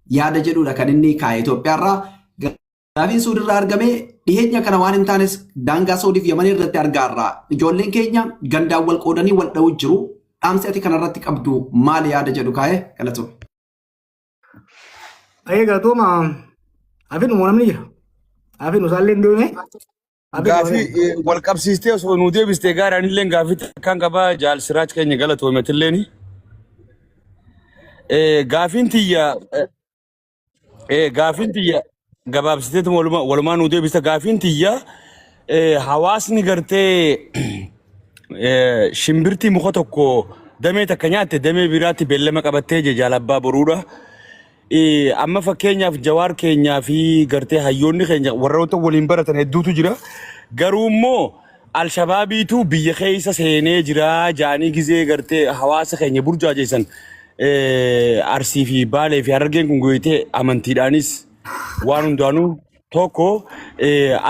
Yaada jedhudha kan inni kaa'e Itoophiyaarraa. Gaafiin Suudirraa argame dhiheenya kana waan hin taanes daangaa Saudii fi Yamanii irratti argaarra. Ijoolleen keenya gandaan wal qoodanii wal dha'uu jiru. Dhaamsi ati kanarratti qabdu maali yaada jedhu kaa'e, galatoome. Ayyee, galatooma. Hafin namni jira. Hafin isaallee hin deemne. Gaafii wal qabsiistee osoo nuu deebistee gaariin illee gaafii takkaan qabaa, jaal Siraaj keenya galatoometilleen. Gaafiin tiyya gabaabsiteetuma walumaa nuu deebista. Gaafiin tiyya, hawaasni gartee shimbirtii muka tokko damee takka nyaatte damee biraatti beellama qabattee je jaalabbaa boruudha. Amma fakkeenyaaf Jawaar keenyaa fi gartee hayyoonni keenya warroota waliin baratan hedduutu jira. Garuu immoo Alshabaabiitu biyya keessa seenee jira jaanii gizee gartee hawaasa keenya burjaajeessan, Arsii fi Baalee fi Harargeen kun goyitee amantiidhaanis waan hundaanuu tokko.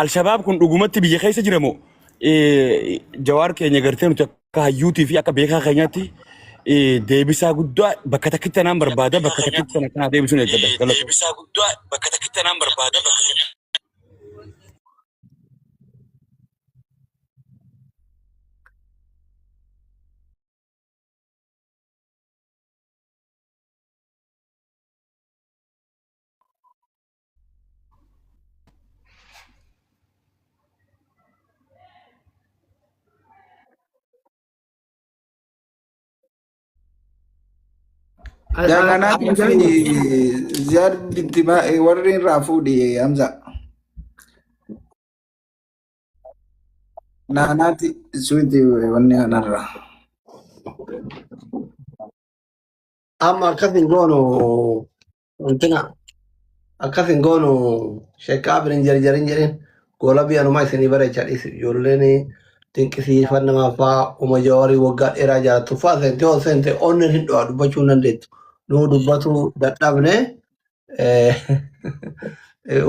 Alshabaab kun dhugumatti biyya keessa jira moo Jawaar keenya gartee nuti akka hayyuutii fi akka beekaa keenyaatti deebisaa guddaa bakka takkitti tanaan barbaada, bakka takkitti tana kanaa deebisuun eeggadha. Galatoomii. Deebisaa guddaa bakka takkitti tanaan barbaada, bakka Jaananaatii fi Ziyaad binti warri irraa fuudhi Hamza. Naanaati suuti wanni kanarra. Amma akkas hin goonu wantina akkas hin goonu sheekkaa birin jarjarin jedhin goola biyyanumaa isinii bareechaa dhiisi. Ijoolleen dinqisiifannaa fa'aa uma jawaarii waggaa dheeraa jaallattu fa'aa seente yoo seente onneen hin dho'a dubbachuu hin dandeettu. Nuu dubbatu dadhabne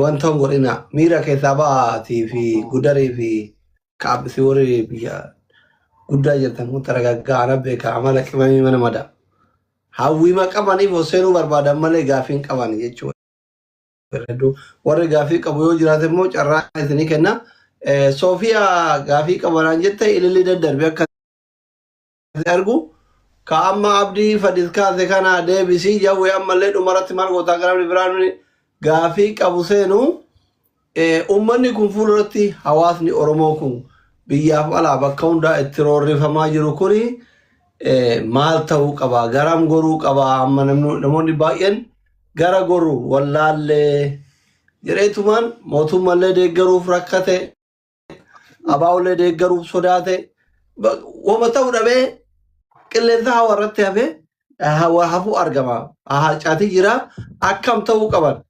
wanta hin godhina miira keessaa ba'aatii fi gudarii fi kaabbisii warri biyya guddaa jirtan kun taragaggaa ana beeka amala qimamii mana mada. Hawwiima qabaniif ol seenuu barbaadan malee gaafii hin qaban jechuudha. Hedduu warri gaafii qabu yoo jiraate immoo carraa isinii kenna. Soofiyaa gaafii qabanaan jette ililli daddarbe akka si argu. Ka amma abdii fadis kaase kana deebisii jawwee ammallee dhumarratti maal gootaa gara namni biraan gaafii qabu seenu. Uummanni kun fuulduratti hawaasni Oromoo kun biyyaaf alaa bakka hundaa itti roorrifamaa jiru kuni maal ta'uu qaba? Garam goruu qaba? Amma namoonni baay'een gara goru wallaallee jedheetumaan mootummallee deeggaruuf rakkate, abaa'ullee deeggaruuf sodaate, wama ta'u dhabee qilleensa hawa irratti hafee hawa hafuu argama. Harcaatii jira. Akkam ta'uu qaban?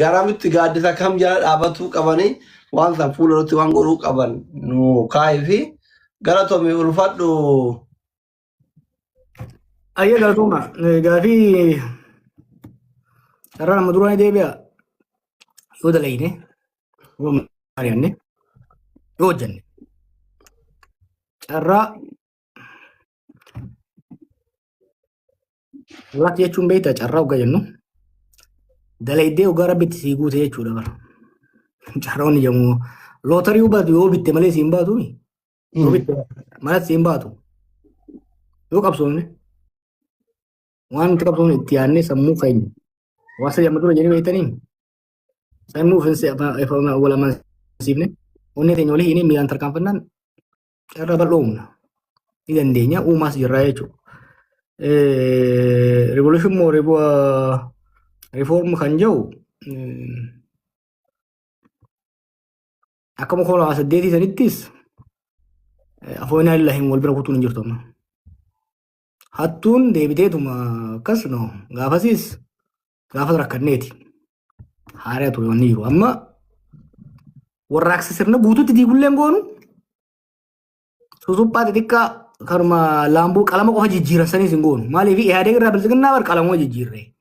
Garamitti gaaddisa kam jala dhaabatuu qabanii waan san fuulduratti waan godhuu qaban nu kaa'ii fi galatoomii ulfadhu. Ayyee galatooma. Gaafii carraa nama duraa ni deebi'a. Yoo dalayne, yoo mari'anne, yoo hojjenne. Carraa Luck jechuun beektaa carraa hoggaa jennu dalaydee hoggaa rabbi itti sii guute jechuudha bara. Carraa wanni jedhamu lootarii hubatu yoo bitte malee siin baatu yoo bitte malee siin baatu yoo qabsoomne waan nuti qabsoomne itti yaadnee sammuu keenya waan sadii amma dura jedhee beektanii sammuu wal amansiifne onnee teenya walii hiinee miilaan tarkaanfannaan carraa bal'oo uumna. Ni dandeenya uumaas jirraa jechuudha. Revolution moo reform kan jedhu akka 2008 sanittis afoonaa illaahin wal bira kutuun hin jirtu amma. Hattuun deebiteetuma akkas no gaafasiis gaafas rakkanneeti. Haaraa ture wanni jiru. Amma warraaqsa sirna guutuutti diigulleen goonu susuphaa xixiqqaa kanuma laamboo qalama qofa jijjiiran saniis hin goonu. Maaliif Ihaadeeg irraa bilxiginnaa bar qalamuma jijjiirre.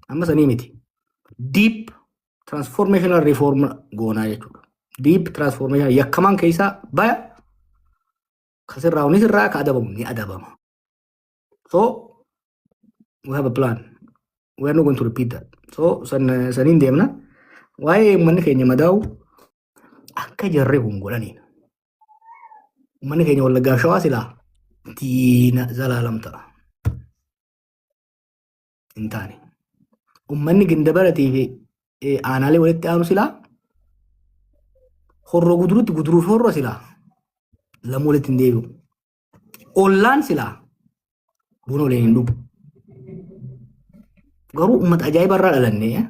Amma sanii miti. Deep transformational reform goonaa jechuudha. Deep transformation yakkamaan keessaa baya ka sirraa ni sirraa ka adabamu ni adabama. So we have a plan. We are not going to repeat that. So san saniin deemna. Waa'ee uummanni keenya madaa'u akka jarri kun godhaniin. Uummanni keenya Wallaggaa Shawaa silaa diina zalaalam ta'a. Hin taane. Uummanni Gindabaratii fi aanaalee walitti aanu silaa horroo gudurutti guduruu fi horroo silaa lamuu walitti hin deebi'u. Ollaan silaa buna waliin hin dhugu. Garuu uummata ajaa'iba irraa dhalannee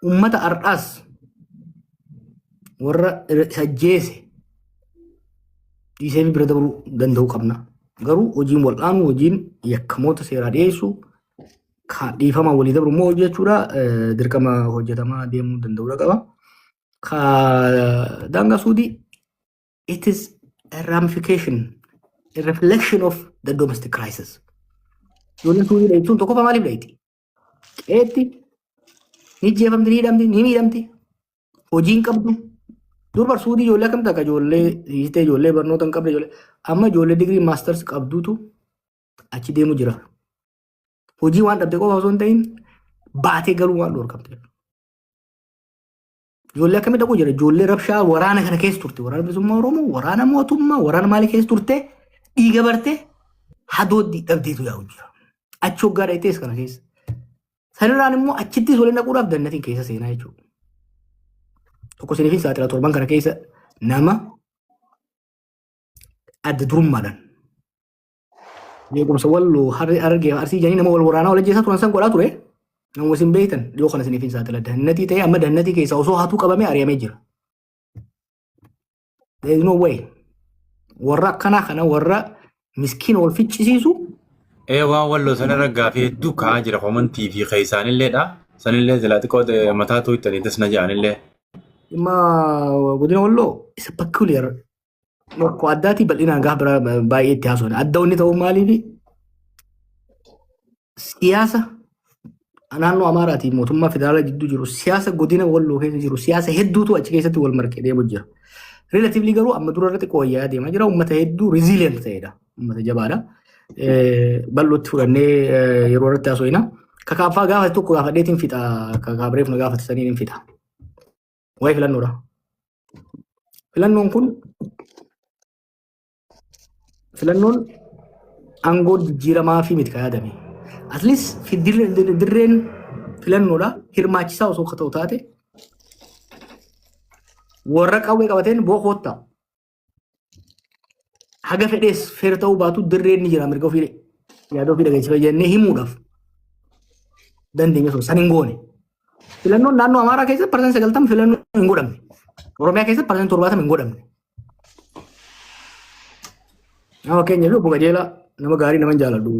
uummata har'aas warra isa ajjeese dhiisee bira dabruu danda'uu qabna. Garuu hojiin wal'aanuu hojiin yakkamoota seeraa dhiyeessuu ka dhiifama walii dabru immoo hojjechuudha dirqama hojjetamaa deemuu danda'uudha qaba. Ka daangaa suudii it is a ramification, a reflection of the domestic crisis. Ijoolleen suudii dheeytuun tokkoffaa maaliif dheeyti? Qeetti ni jeefamti, ni hidhamti, ni miidhamti, hojii hin qabdu. Dur bar suudii ijoollee akkam takka ijoollee hiistee ijoollee barnoota hin qabne ijoollee amma ijoollee digirii masters qabduutu achi deemu jira. Hojii waan dhabde qofa osoo hin ta'in baatee galuu waan dhorkamteef. Ijoollee akkamii dhaquu jira? Ijoollee rabshaa waraana kana keessa turte. Waraana bilisummaa Oromoo, waraana mootummaa, waraana maalii keessa turte dhiiga barte hadooddii dhabdeetu yaa'u jira. Achi hoggaa dhayitees kana keessa. Sanirraan immoo achittis waliin dhaquudhaaf dannatiin keessa seenaa jechuudha. Tokko isiniif saaxila torban kana keessa nama adda durummaadhaan beekumsa walloo harargee arsii jedhanii nama wal waraanaa wal ajjeesaa turan san godhaa ture. Nama isin beektan dhiyoo kana isiniif hin saaxila. Dannatii ta'ee amma dannatii keessaa osoo hatuu qabamee ari'amee jira. There is no way. Warra akkanaa kana warra miskiina wal ficcisiisu Ee waan walloo sanarra gaafii hedduu ka'aa jira komantii fi keessaanilleedha. Sanillee silaa xiqqoo mataa tuuttanii tasna ja'anillee. Dhimma godina walloo isa peculiar rakkoo addaatii bal'inaan gaafa biraa baay'ee itti haasofne. Adda wanni ta'uu maaliifi siyaasa naannoo Amaaraatii mootummaa federaalaa jidduu jiru siyaasa godina walloo keessa jiru siyaasa hedduutu achi keessatti wal marqee deemu jira. Relatively garuu amma dura irratti wayyaa deemaa jira. Uummata hedduu resilient ta'edha. Uummata jabaadha. Bal'ootti fudhannee yeroo irratti haasofna. Kakaaffaa gaafa tokko gaafadheetiin fixa. Kakaabireef na gaafate saniin hin fixa. Waa'ee filannoodha. Filannoon kun filannoon aangoo jijjiiramaa fi miti kan yaadame. At least dirreen filannoodha hirmaachisaa osoo akka ta'u taate warra qawwee qabateen boqotta. Haga fedhees fair ta'uu baatu dirreen ni jira mirga ofii yaada ofii dhageessifa jennee himuudhaaf dandeenya osoo san hin goone. Filannoon naannoo Amaaraa keessatti 90% filannoo hin godhamne. Oromiyaa keessatti 70% hin godhamne. Nama keenya fi obbo Qajeelaa nama gaarii nama jaaladhu.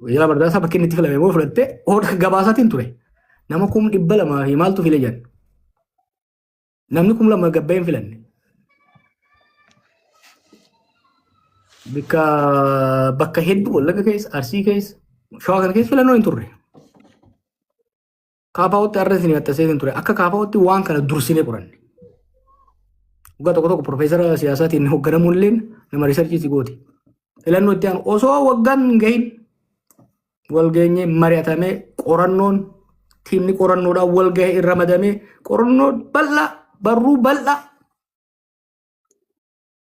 Qajeelaa Bardaasaa bakki inni itti filame immoo fudhattee oodha gabaasaatiin ture. Nama 200,000 fi maaltu file jedhan. Namni 2,000 gabbee hin filanne. Bakka bakka hedduu Wallagga keessa, Arsii keessa, Shawaa kana keessa filannoon hin turre. Kaafaa'ootti har'a isin maxxansee hin ture. Akka kaafaa'ootti waan kana dursinee qoranne. Waggaa tokko tokko profeesara siyaasaatiin hoogganamuun illee nama riisarchii si gooti. Filannoo itti aanu osoo waggaan hin gahin wal geenyee mari'atamee qorannoon tiimni qorannoodhaan wal gahe irra ramadamee qorannoo bal'aa barruu bal'aa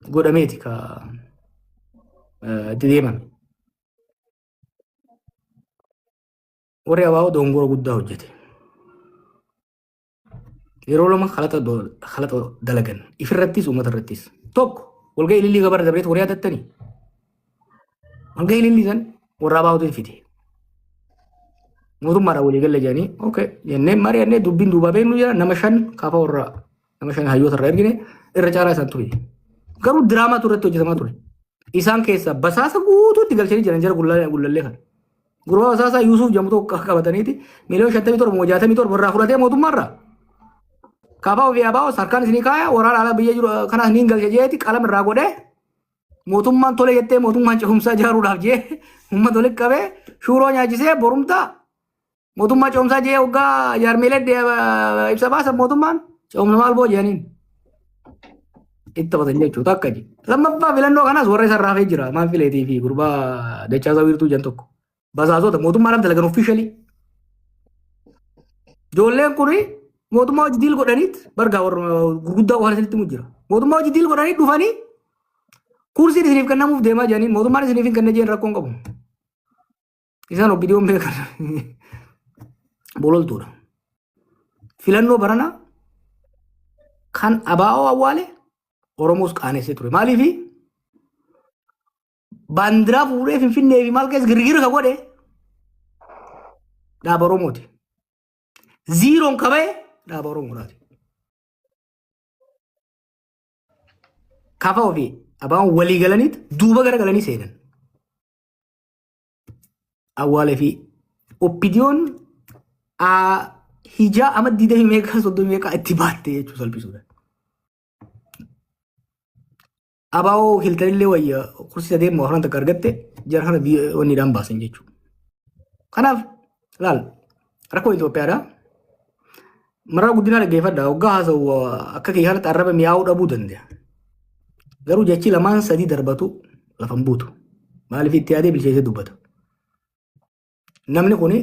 godhameeti ka itti deemame. Warri ABO dongora guddaa hojjete. Yeroo lama kalaxa dalagan ifirrattis uummata irrattis. Tokko walgahii ilillii gabara dabreet warri yaadattanii. Walgahii ilillii san warra ABOtu fide. Mootummaadhaan walii galle jedhanii okay jennee mari'annee dubbiin duubaa beeknu jira nama shan kaafaa warra nama shan hayyoota irraa ergine irra caalaa isaan ture. Garuu diraamaatu irratti hojjetamaa ture. Isaan keessaa basaasa guutuutti galchanii jiran jara gullallee kana. Gurbaa basaasaa Yuusuf jedhamu tokko qabataniiti miliyoona 57 moo 67 irraa fudhatee mootummaarraa. Kaafaa ofii abaa'oo harkaan isinii kaaya waraana alaa biyya jiru kanaas niin galcha jeeti qalam irraa godhee mootummaan tole jettee mootummaan cehumsaa ijaaruudhaaf jee uummata walitti qabee shuuroo nyaachisee borumtaa mootummaa cehumsaa jee hoggaa jaarmeelee ibsa baasan mootummaan cehumsa maal boo jedhaniin itti taphatan jechuudha akka ji. Lammaffaa filannoo kanaas warra isa raafee jira maan fileetii fi gurbaa dachaasaa wiirtuu jan tokko. Basaasota mootummaadhaaf dalagan officially. Ijoolleen kun mootummaa hojii diil godhaniit bargaa warra gurguddaa waan isinitti himu jira. Mootummaa hojii diil godhanii dhufanii kursiin isiniif kennamuuf deemaa jiraniin mootummaan isiniif hin kenne jeen rakkoon qabu. Isaan obbidiyoon beekan bololtuudha. Filannoo barana kan abaa'oo awwaale Oromoos qaanessee ture. Maaliifi baandiraa fuudhee Finfinnee fi maal keessa girgira ka godhe dhaaba Oromooti. Ziiroon ka ba'e dhaaba Oromoodhaati. Kafa ofii abaa'oon walii galaniit duuba gara galanii seenan. Awwaalee fi oppidiyoon hijaa ama digdamii meeqaa soddomii meeqaa itti baatte jechuu salphisuudha. Abaa'oo hiltanillee wayya kursii sadeen moo afran takka argatte jara kana wanniidhaan baasan jechuudha. Kanaaf laal rakkoo Itoophiyaadha. Maraa guddinaa dhaggeeffadha. Hoggaa haasa'u akka kiyya kanatti arraba mi'aawuu dhabuu danda'a. Garuu jechi lamaan sadii darbatu lafa hin buutu. Maaliif itti yaadee bilcheessee dubbata. Namni kuni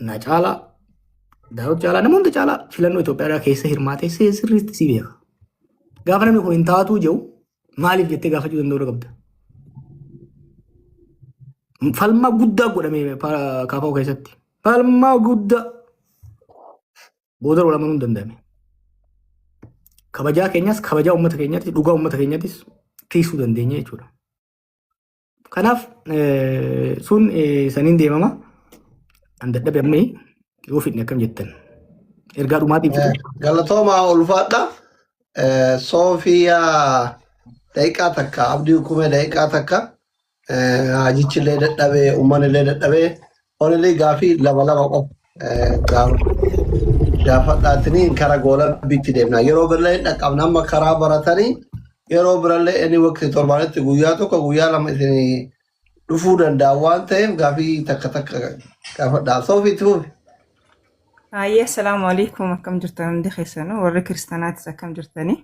na caalaa Daawit caalaa nama hunda caalaa filannoo Itoophiyaa keessa hirmaatee sirriitti si beeka. Gaafa namni kun hin taatuu jedhu maaliif jettee gaafachuu danda'uu qabda. Falmaa guddaa godhame KFO keessatti. Falmaa guddaa booda wal amanuu hin danda'ame. Kabajaa keenyas kabajaa uummata keenyaattis dhugaa uummata keenyaattis tiisuu dandeenya jechuudha. Kanaaf sun saniin deemama. An dadhabe amma yoo fidne akkam jettan. Ergaa dhumaatiif fidu. Galatoomaa ulfaadha. Soofiyaa daqiiqaa takka Abdii Hukumee daqiiqaa takka. Hajichi illee dadhabee, uummanni illee dadhabee, onillee gaafii lama lama qofa gaafadhaatanii karaa goolabbiitti deemna. Yeroo birallee hin dhaqqabna amma karaa baratanii yeroo birallee inni waqtii torbaanitti guyyaa tokko guyyaa lama isin dhufuu danda'a waan ta'eef gaafii takka takka gaafadhaa. Soofii itti fufi. Hayyee, assalaamu alaikum, akkam jirtan hundi keessanuu? Warri kiristaanaatis akkam jirtanii?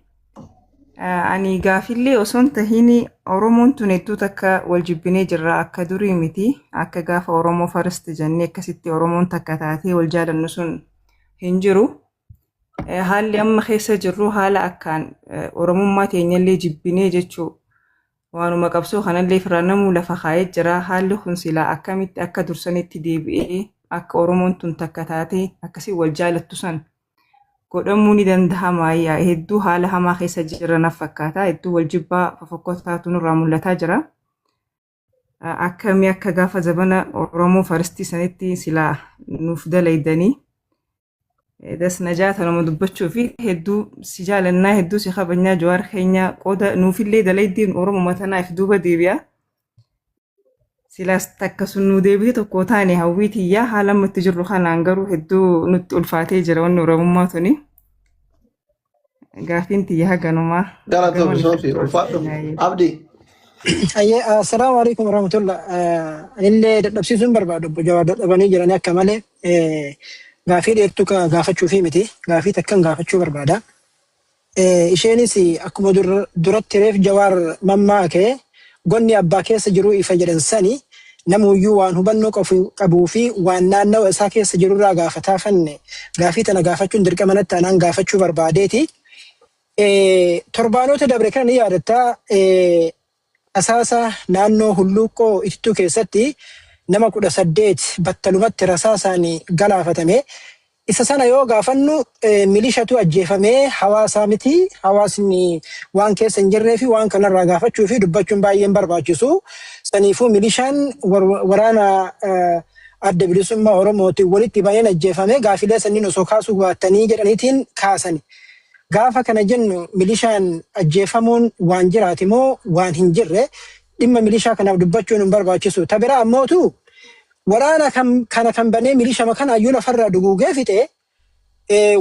Ani gaafillee osoo hin tahin, Oromoon tun hedduu takka wal jibbinee jirra. Akka durii miti. Akka gaafa Oromoo first jennee akkasitti Oromoon takka taatee wal jaalannu sun hin jiru. Haalli amma keessa jirru haala akkaan Oromummaa teenyallee jibbinee jechuu, waanuma qabsoo kanallee firraa namuu lafa kaa'ee jira. Haalli kun silaa akkamitti akka dursanitti deebi'ee akka Oromoon tun takka taatee akkasii wal jaalattu san godhamuu ni danda'ama? Hedduu haala hamaa keessa jira na fakkaata. Hedduu wal jibbaa fofokkotaatu nurraa mul'ataa jira. Akkamii akka gaafa zabana Oromoo first sanitti silaa nuuf dalaydanii das najaa tanuma dubbachuu fi hedduu si jaalannaa, hedduu si kabajnaa. Jawaar keenya, qooda nuufillee dalaydiin Oromoo tanaaf duuba deebi'a. Silaas takka sun nuu deebite tokko taane hawwii tiyyaa. Haala amma itti jirru kanaan garuu hedduu nutti ulfaatee jira wanni Oromummaa tuni. Gaafiin tiyya haganumaa. Galatoomi Soofii, ulfaadhu. Abdii. Ayyee, assalaamu alaikum warahmatullah. Anillee dadhabsiisuun barbaadu, obbo Jawaar dadhabanii jiranii akka malee gaafii dheertuu gaafachuufi miti. Gaafii takkan gaafachuu barbaada. Isheenis akkuma duratti reef Jawaar mammaake, "Gonni abbaa keessa jiru ifa" jedhan sani, namuyyuu waan hubannoo qabuu fi waan naannawa isaa keessa jirurraa gaafataa fanne gaafii tana gaafachuun dirqama natti anaan gaafachuu barbaadeeti. Torbaanota dabre kana ni yaadattaa, rasaasa naannoo Hulluuqqoo Itittuu keessatti nama 18 battalumatti rasaasaan galaafatame. Isa sana yoo gaafannu milishatu ajjeefamee, hawaasaa miti, hawaasni waan keessa hin jirree fi waan kanarraa gaafachuu fi dubbachuun baay'een barbaachisu. Saniifuu milishaan waraana Adda Bilisummaa Oromootiin walitti baheen ajjeefame, gaafilee sanniin osoo kaasuu baattanii jedhaniitiin kaasani. Gaafa kana jennu milishaan ajjeefamuun waan jiraati moo waan hin jirre? Dhimma milishaa kanaaf dubbachuun hin barbaachisu. Ta biraa ammootu waraana kana kan banee milishama kana iyyuu lafarraa duguugee fixe,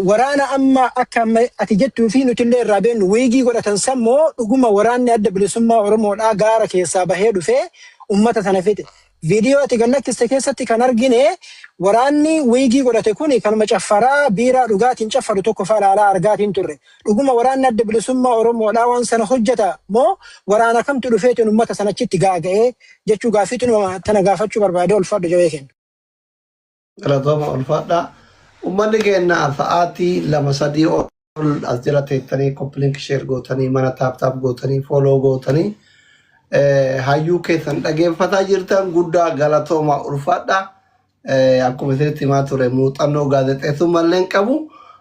waraana amma akka amma ati jettuu fi nutillee irraa beennu wiigii godhatan sammoo dhuguma waraanni Adda Bilisummaa Oromoodhaa gaara keessaa bahee dhufee ummata sana fixe? Viidiyoo ati gallakkiste keessatti kan argine waraanni wiigii godhate kuni kanuma caffaraa biiraa dhugaatiin caffaru tokko faa ilaalaa argaatiin turre. Dhuguma waraanni Adda Bilisummaa Oromoodhaa waan sana hojjeta moo waraana kamtu dhufeetiin ummata sana achitti gaaga'ee jechuu gaaffii tana gaafachuu barbaade. Ulfaadhu, jawee kenna. Galatooma, ulfaadhaa. Uummanni keenya sa'aatii 2 3 ol as jala teettanii copy link share gootanii, mana tap tap gootanii, follow gootanii, hayyuu keessan dhageeffataa jirtan, guddaa galatooma, ulfaadhaa. Akkuma isinitti himaa ture, muuxannoo gaazexeessummaa illee hin qabu.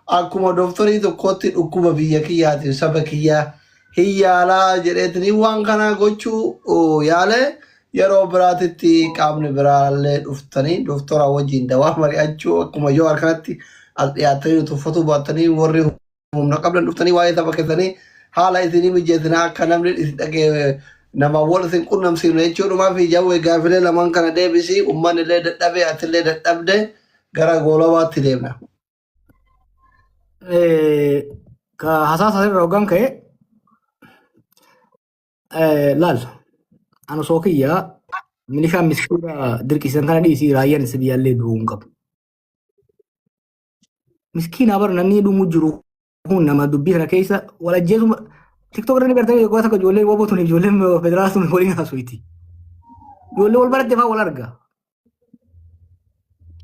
Akkuma dooktarii tokkootti dhukkuba biyya kiyyaatiif saba kiyyaa hin yaalaa jedheetini waan kana gochuu yaale. Yeroo biraatitti qaamni biraallee dhuftanii dooktora wajjin dawaa mari'achuu, akkuma yoo harkanatti as dhiyaatanii tuffatuu baattanii, warri humna qabdan dhuftanii waa'ee saba keessanii haala isinii mijeessinaa, akka namni isin dhagee nama wal isin qunnamsiifne jechuudhumaa fi Jawwee, gaafilee lamaan kana deebisii. Uummanni illee dadhabee, atillee dadhabde, gara goolabaatti deemna. Ka hasaasa irra hoggan ka'e laal, ani osoo kiyyaa milishaan miskiina dirqisiisan kana dhiisii, raayyaan isa biyyaallee du'uu hin qabu. Miskiina bar, namni dhumuu jiru kun nama dubbii kana keessa wal ajjeesuma. TikTok irra ni gartanii, yeroo tokko ijoolleen woboo tun, ijoolleen federaalaa tun waliin haasofiti. Ijoollee wal baratte fa'aa wal arga.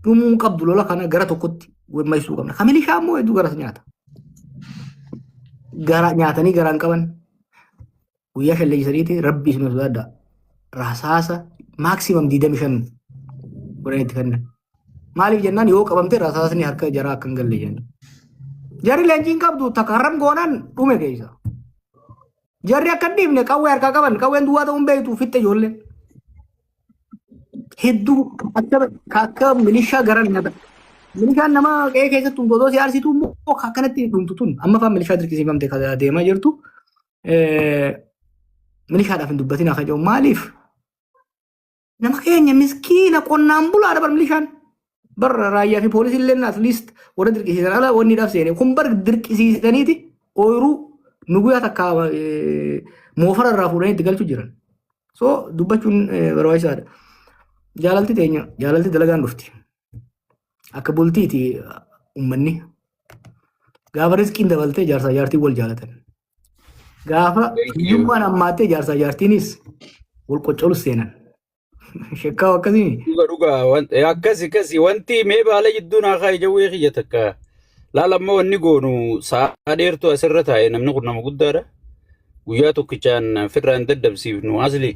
Dhumuu hin qabdu, lola kana gara tokkotti maysuu qabna. Ka milishaa immoo hedduu garas nyaata. Gara nyaatanii garaan qaban guyyaa 5 leenjisaniiti, rabbi isin sodaadha. Rasaasa maximum 25 godhanii itti kennan. Maaliif jennaan, yoo qabamte rasaasni harka jaraa akka hin galle jenna. Jarri leenjiin qabdu takka harram goonaan dhume keessa. Jarri akka hin dhiifne qawwee harkaa qaban, qawween duwwaa ta'uun beektu fixxe ijoolleen. Hedduu akka milishaa garan nyaata. Milishaan nama qe'ee keessatti tumtu si aarsitu immoo akkanatti dhumtu tun amma fa'aa milishaa dirqisiifamte kan deemaa jirtu. Milishaadhaaf hin dubbatin akka jedhu maaliif? Nama keenya miskiina qonnaan bulaadha bar milishaan. Bar raayyaa fi poolisii illee at least warra dirqisiisan ala wanni dhaaf seene. Kun bar dirqisiisaniiti ooyiruu nuguyaa takka moofara irraa fuudhanii itti galchuu jiran. So dubbachuun barbaachisaadha. Jaalalti teenya jaalalti dalagaan dhufti. Akka bultiiti uummanni. Gaafa riskiin dabaltee jaarsaa jaartiin wal jaalatan. Gaafa hiyyummaan hammaattee jaarsaa jaartiinis wal qoccolus seenan. Shekkaa akkasii. Dhuga dhuga akkasi akkasi wanti mee baala jidduu naa kaa'e jawwee kiyya takka. Laala amma wanni goonu sa'a dheertuu asirra taa'e namni kun nama guddaadha. Guyyaa tokkichaan firraa hin daddabsiifnu asli.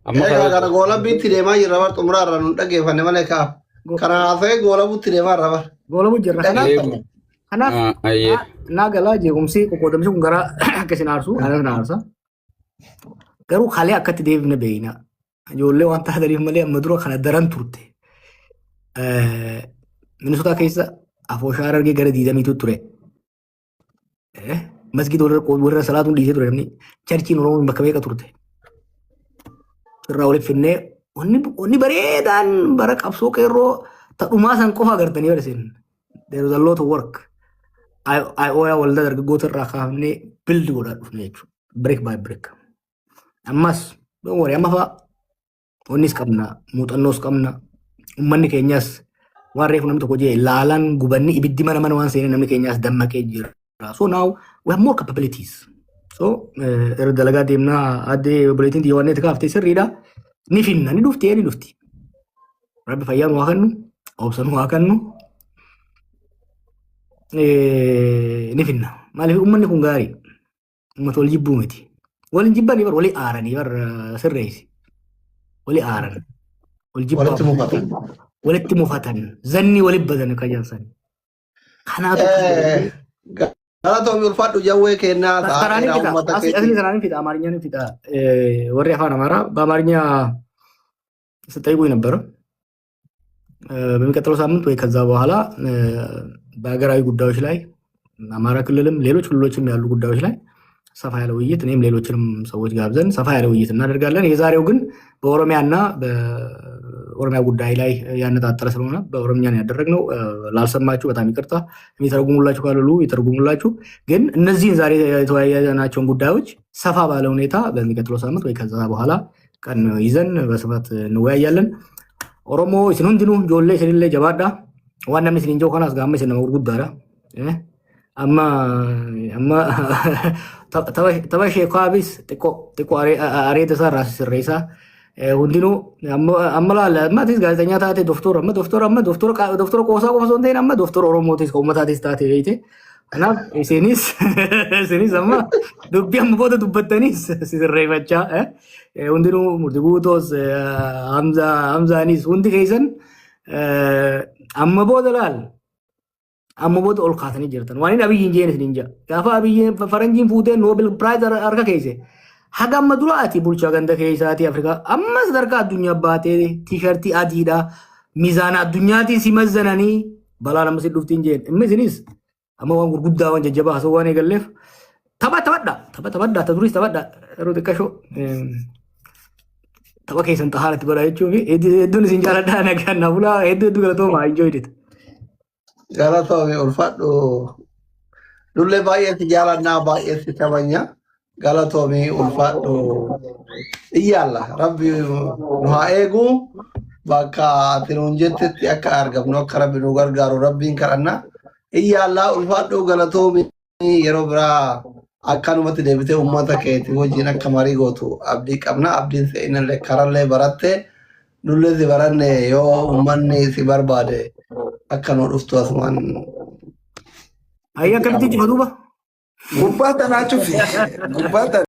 Amma Egaa karaa kana goolabbiitti deemaa jirra bar xumuraa irra nu dhaggeeffanne malee kaa. Kana haasa'ee goolabuutti deemaa irra bar. Goolabu jirra. Kanaaf Dhaggeeffanne. kanaaf Ayyee. naa galaa jeequmsi qoqqoodamsi kun garaa akka isin aarsu anas na aarsa. Garuu kalee akkatti deebifne beeyna. Ijoollee waan taataniif malee amma dura kana daran turte. Minisotaa keessa afooshaa Harargee gara diidamiitu ture. Masgiida warra salaatuun dhiisee ture namni. Churchiin Oromoon bakka meeqa turte. Irraa walitti finnee wanni bareedaan bara qabsoo qeerroo tadhumaa san qofa agartanii bara isin. There was a lot of work. IOYA waldaa dargaggoota irraa kaafnee build godhaa dhufne jechuudha. Brick by brick. Ammas don't worry, amma fa'a wannis qabna, muuxannoos qabna, uummanni keenyas waan reefu namni tokko jee laalaan gubanni ibiddi mana mana waan seenee namni keenyas dammaqee jira. So now we have more capabilities. So irra dalagaa deemnaa addee obboleettiin xiyya waan kaaftee sirriidha. Ni finna, ni dhufti, ni dhufti. Rabbi fayyaa nu haa kennu, obsa nu haa kennu. Ni finna. Maaliif uummanni kun gaarii? Uummata wal jibbuu miti. Wal jibbanii bar walii aaranii bar sirreessi. Walii aaran. Wal jibbaa. Walitti mufatan. Walitti mufatan. Zanni walitti badan akka jedhan. Kanaatu Galatoomi, ulfaadhu jawwee kennaa Karaan sa'aa fita. uummata Asli keetii. karaan fita. አማርኛን fita. Warri afaan አማራ በአማርኛ ስጠይቁኝ ነበረ። በሚቀጥለው ሳምንት ወይ ከዛ በኋላ በሀገራዊ ጉዳዮች ላይ አማራ ክልልም ሌሎች ክልሎችም ያሉ ጉዳዮች ላይ ሰፋ ያለ ውይይት እኔም ሌሎችንም ሰዎች ጋብዘን ሰፋ ያለ ውይይት እናደርጋለን። የዛሬው ግን በኦሮሚያና በኦሮሚያ ጉዳይ ላይ ያነጣጠረ ስለሆነ በኦሮምኛ ነው ያደረግነው። ላልሰማችሁ በጣም ይቅርታ። የሚተረጉሙላችሁ ካሉ ይተርጉሙላችሁ። ግን እነዚህን ዛሬ የተወያየናቸውን ጉዳዮች ሰፋ ባለ ሁኔታ በሚቀጥለው ሳምንት ወይ ከዛ በኋላ ቀን ይዘን በስፋት እንወያያለን። Oromoo isin hundinuu ijoollee isinillee jabaadha. Waan namni isin hin jiru kanaas gaama isin nama gurguddaadha. Amma amma tapha sheekaabis xiqqoo xiqqoo areeda isaa irraa sirreessaa. Hundinuu amma amma laalla amma atis gaazexeessaa taate doktora amma doktora amma doktora doktora qoosaa qofa osoo hin ta'in amma doktora Oromootis kan uummataatis taate beeyte. Kanaaf isinis amma dubbii amma booda dubbattanis sirreeffachaa hundinuu murtii guutoos Hamzaanis hundi keessan amma booda laal amma booda ol kaatanii jirtan. Waan inni Abiyyiin jeen isin hin jaa. Gaafa Abiyyiin faranjiin fuutee Nobel Prize harka keesse. Haga amma dura ati bulchaa ganda keessaati Afrikaa amma sadarkaa addunyaa baatee T-shirtii adiidha. Mizaana addunyaatiin si mazzananii balaa nama si dhuftiin jeen. Inni isinis amma waan gurguddaa waan jajjabaa haasawuu waan eegalleef tapha taphadha. Tapha taphadha. Ta duris taphadha. Yeroo xiqqashoo tapha keessan xahaaratti godha jechuufi hedduun isin jaaladha, nagaan na bulaa, hedduu hedduu galatooma, enjoyed it. Galatoomi, ulfaadhu. Nullee baay'ee si jaalannaa, baay'ee si kabajna. Galatoomi, ulfaadhu. Iyyaalla rabbi nu haa eegu, bakka ati nuun jettetti akka argamnu akka rabbi nu gargaaru rabbiin kadhanna. Iyyaalla, ulfaadhu, galatoomi, yeroo biraa akkanumatti deebitee uummata keetii wajjin akka marii gootu abdii qabna. Abdiin seenallee karallee baratte nullee si baranne, yoo uummanni si barbaade akka nu dhuftu asumaan. Ayyaa akkamitti cufa duuba? Gubbaa tanaa cufi. Gubbaa tana.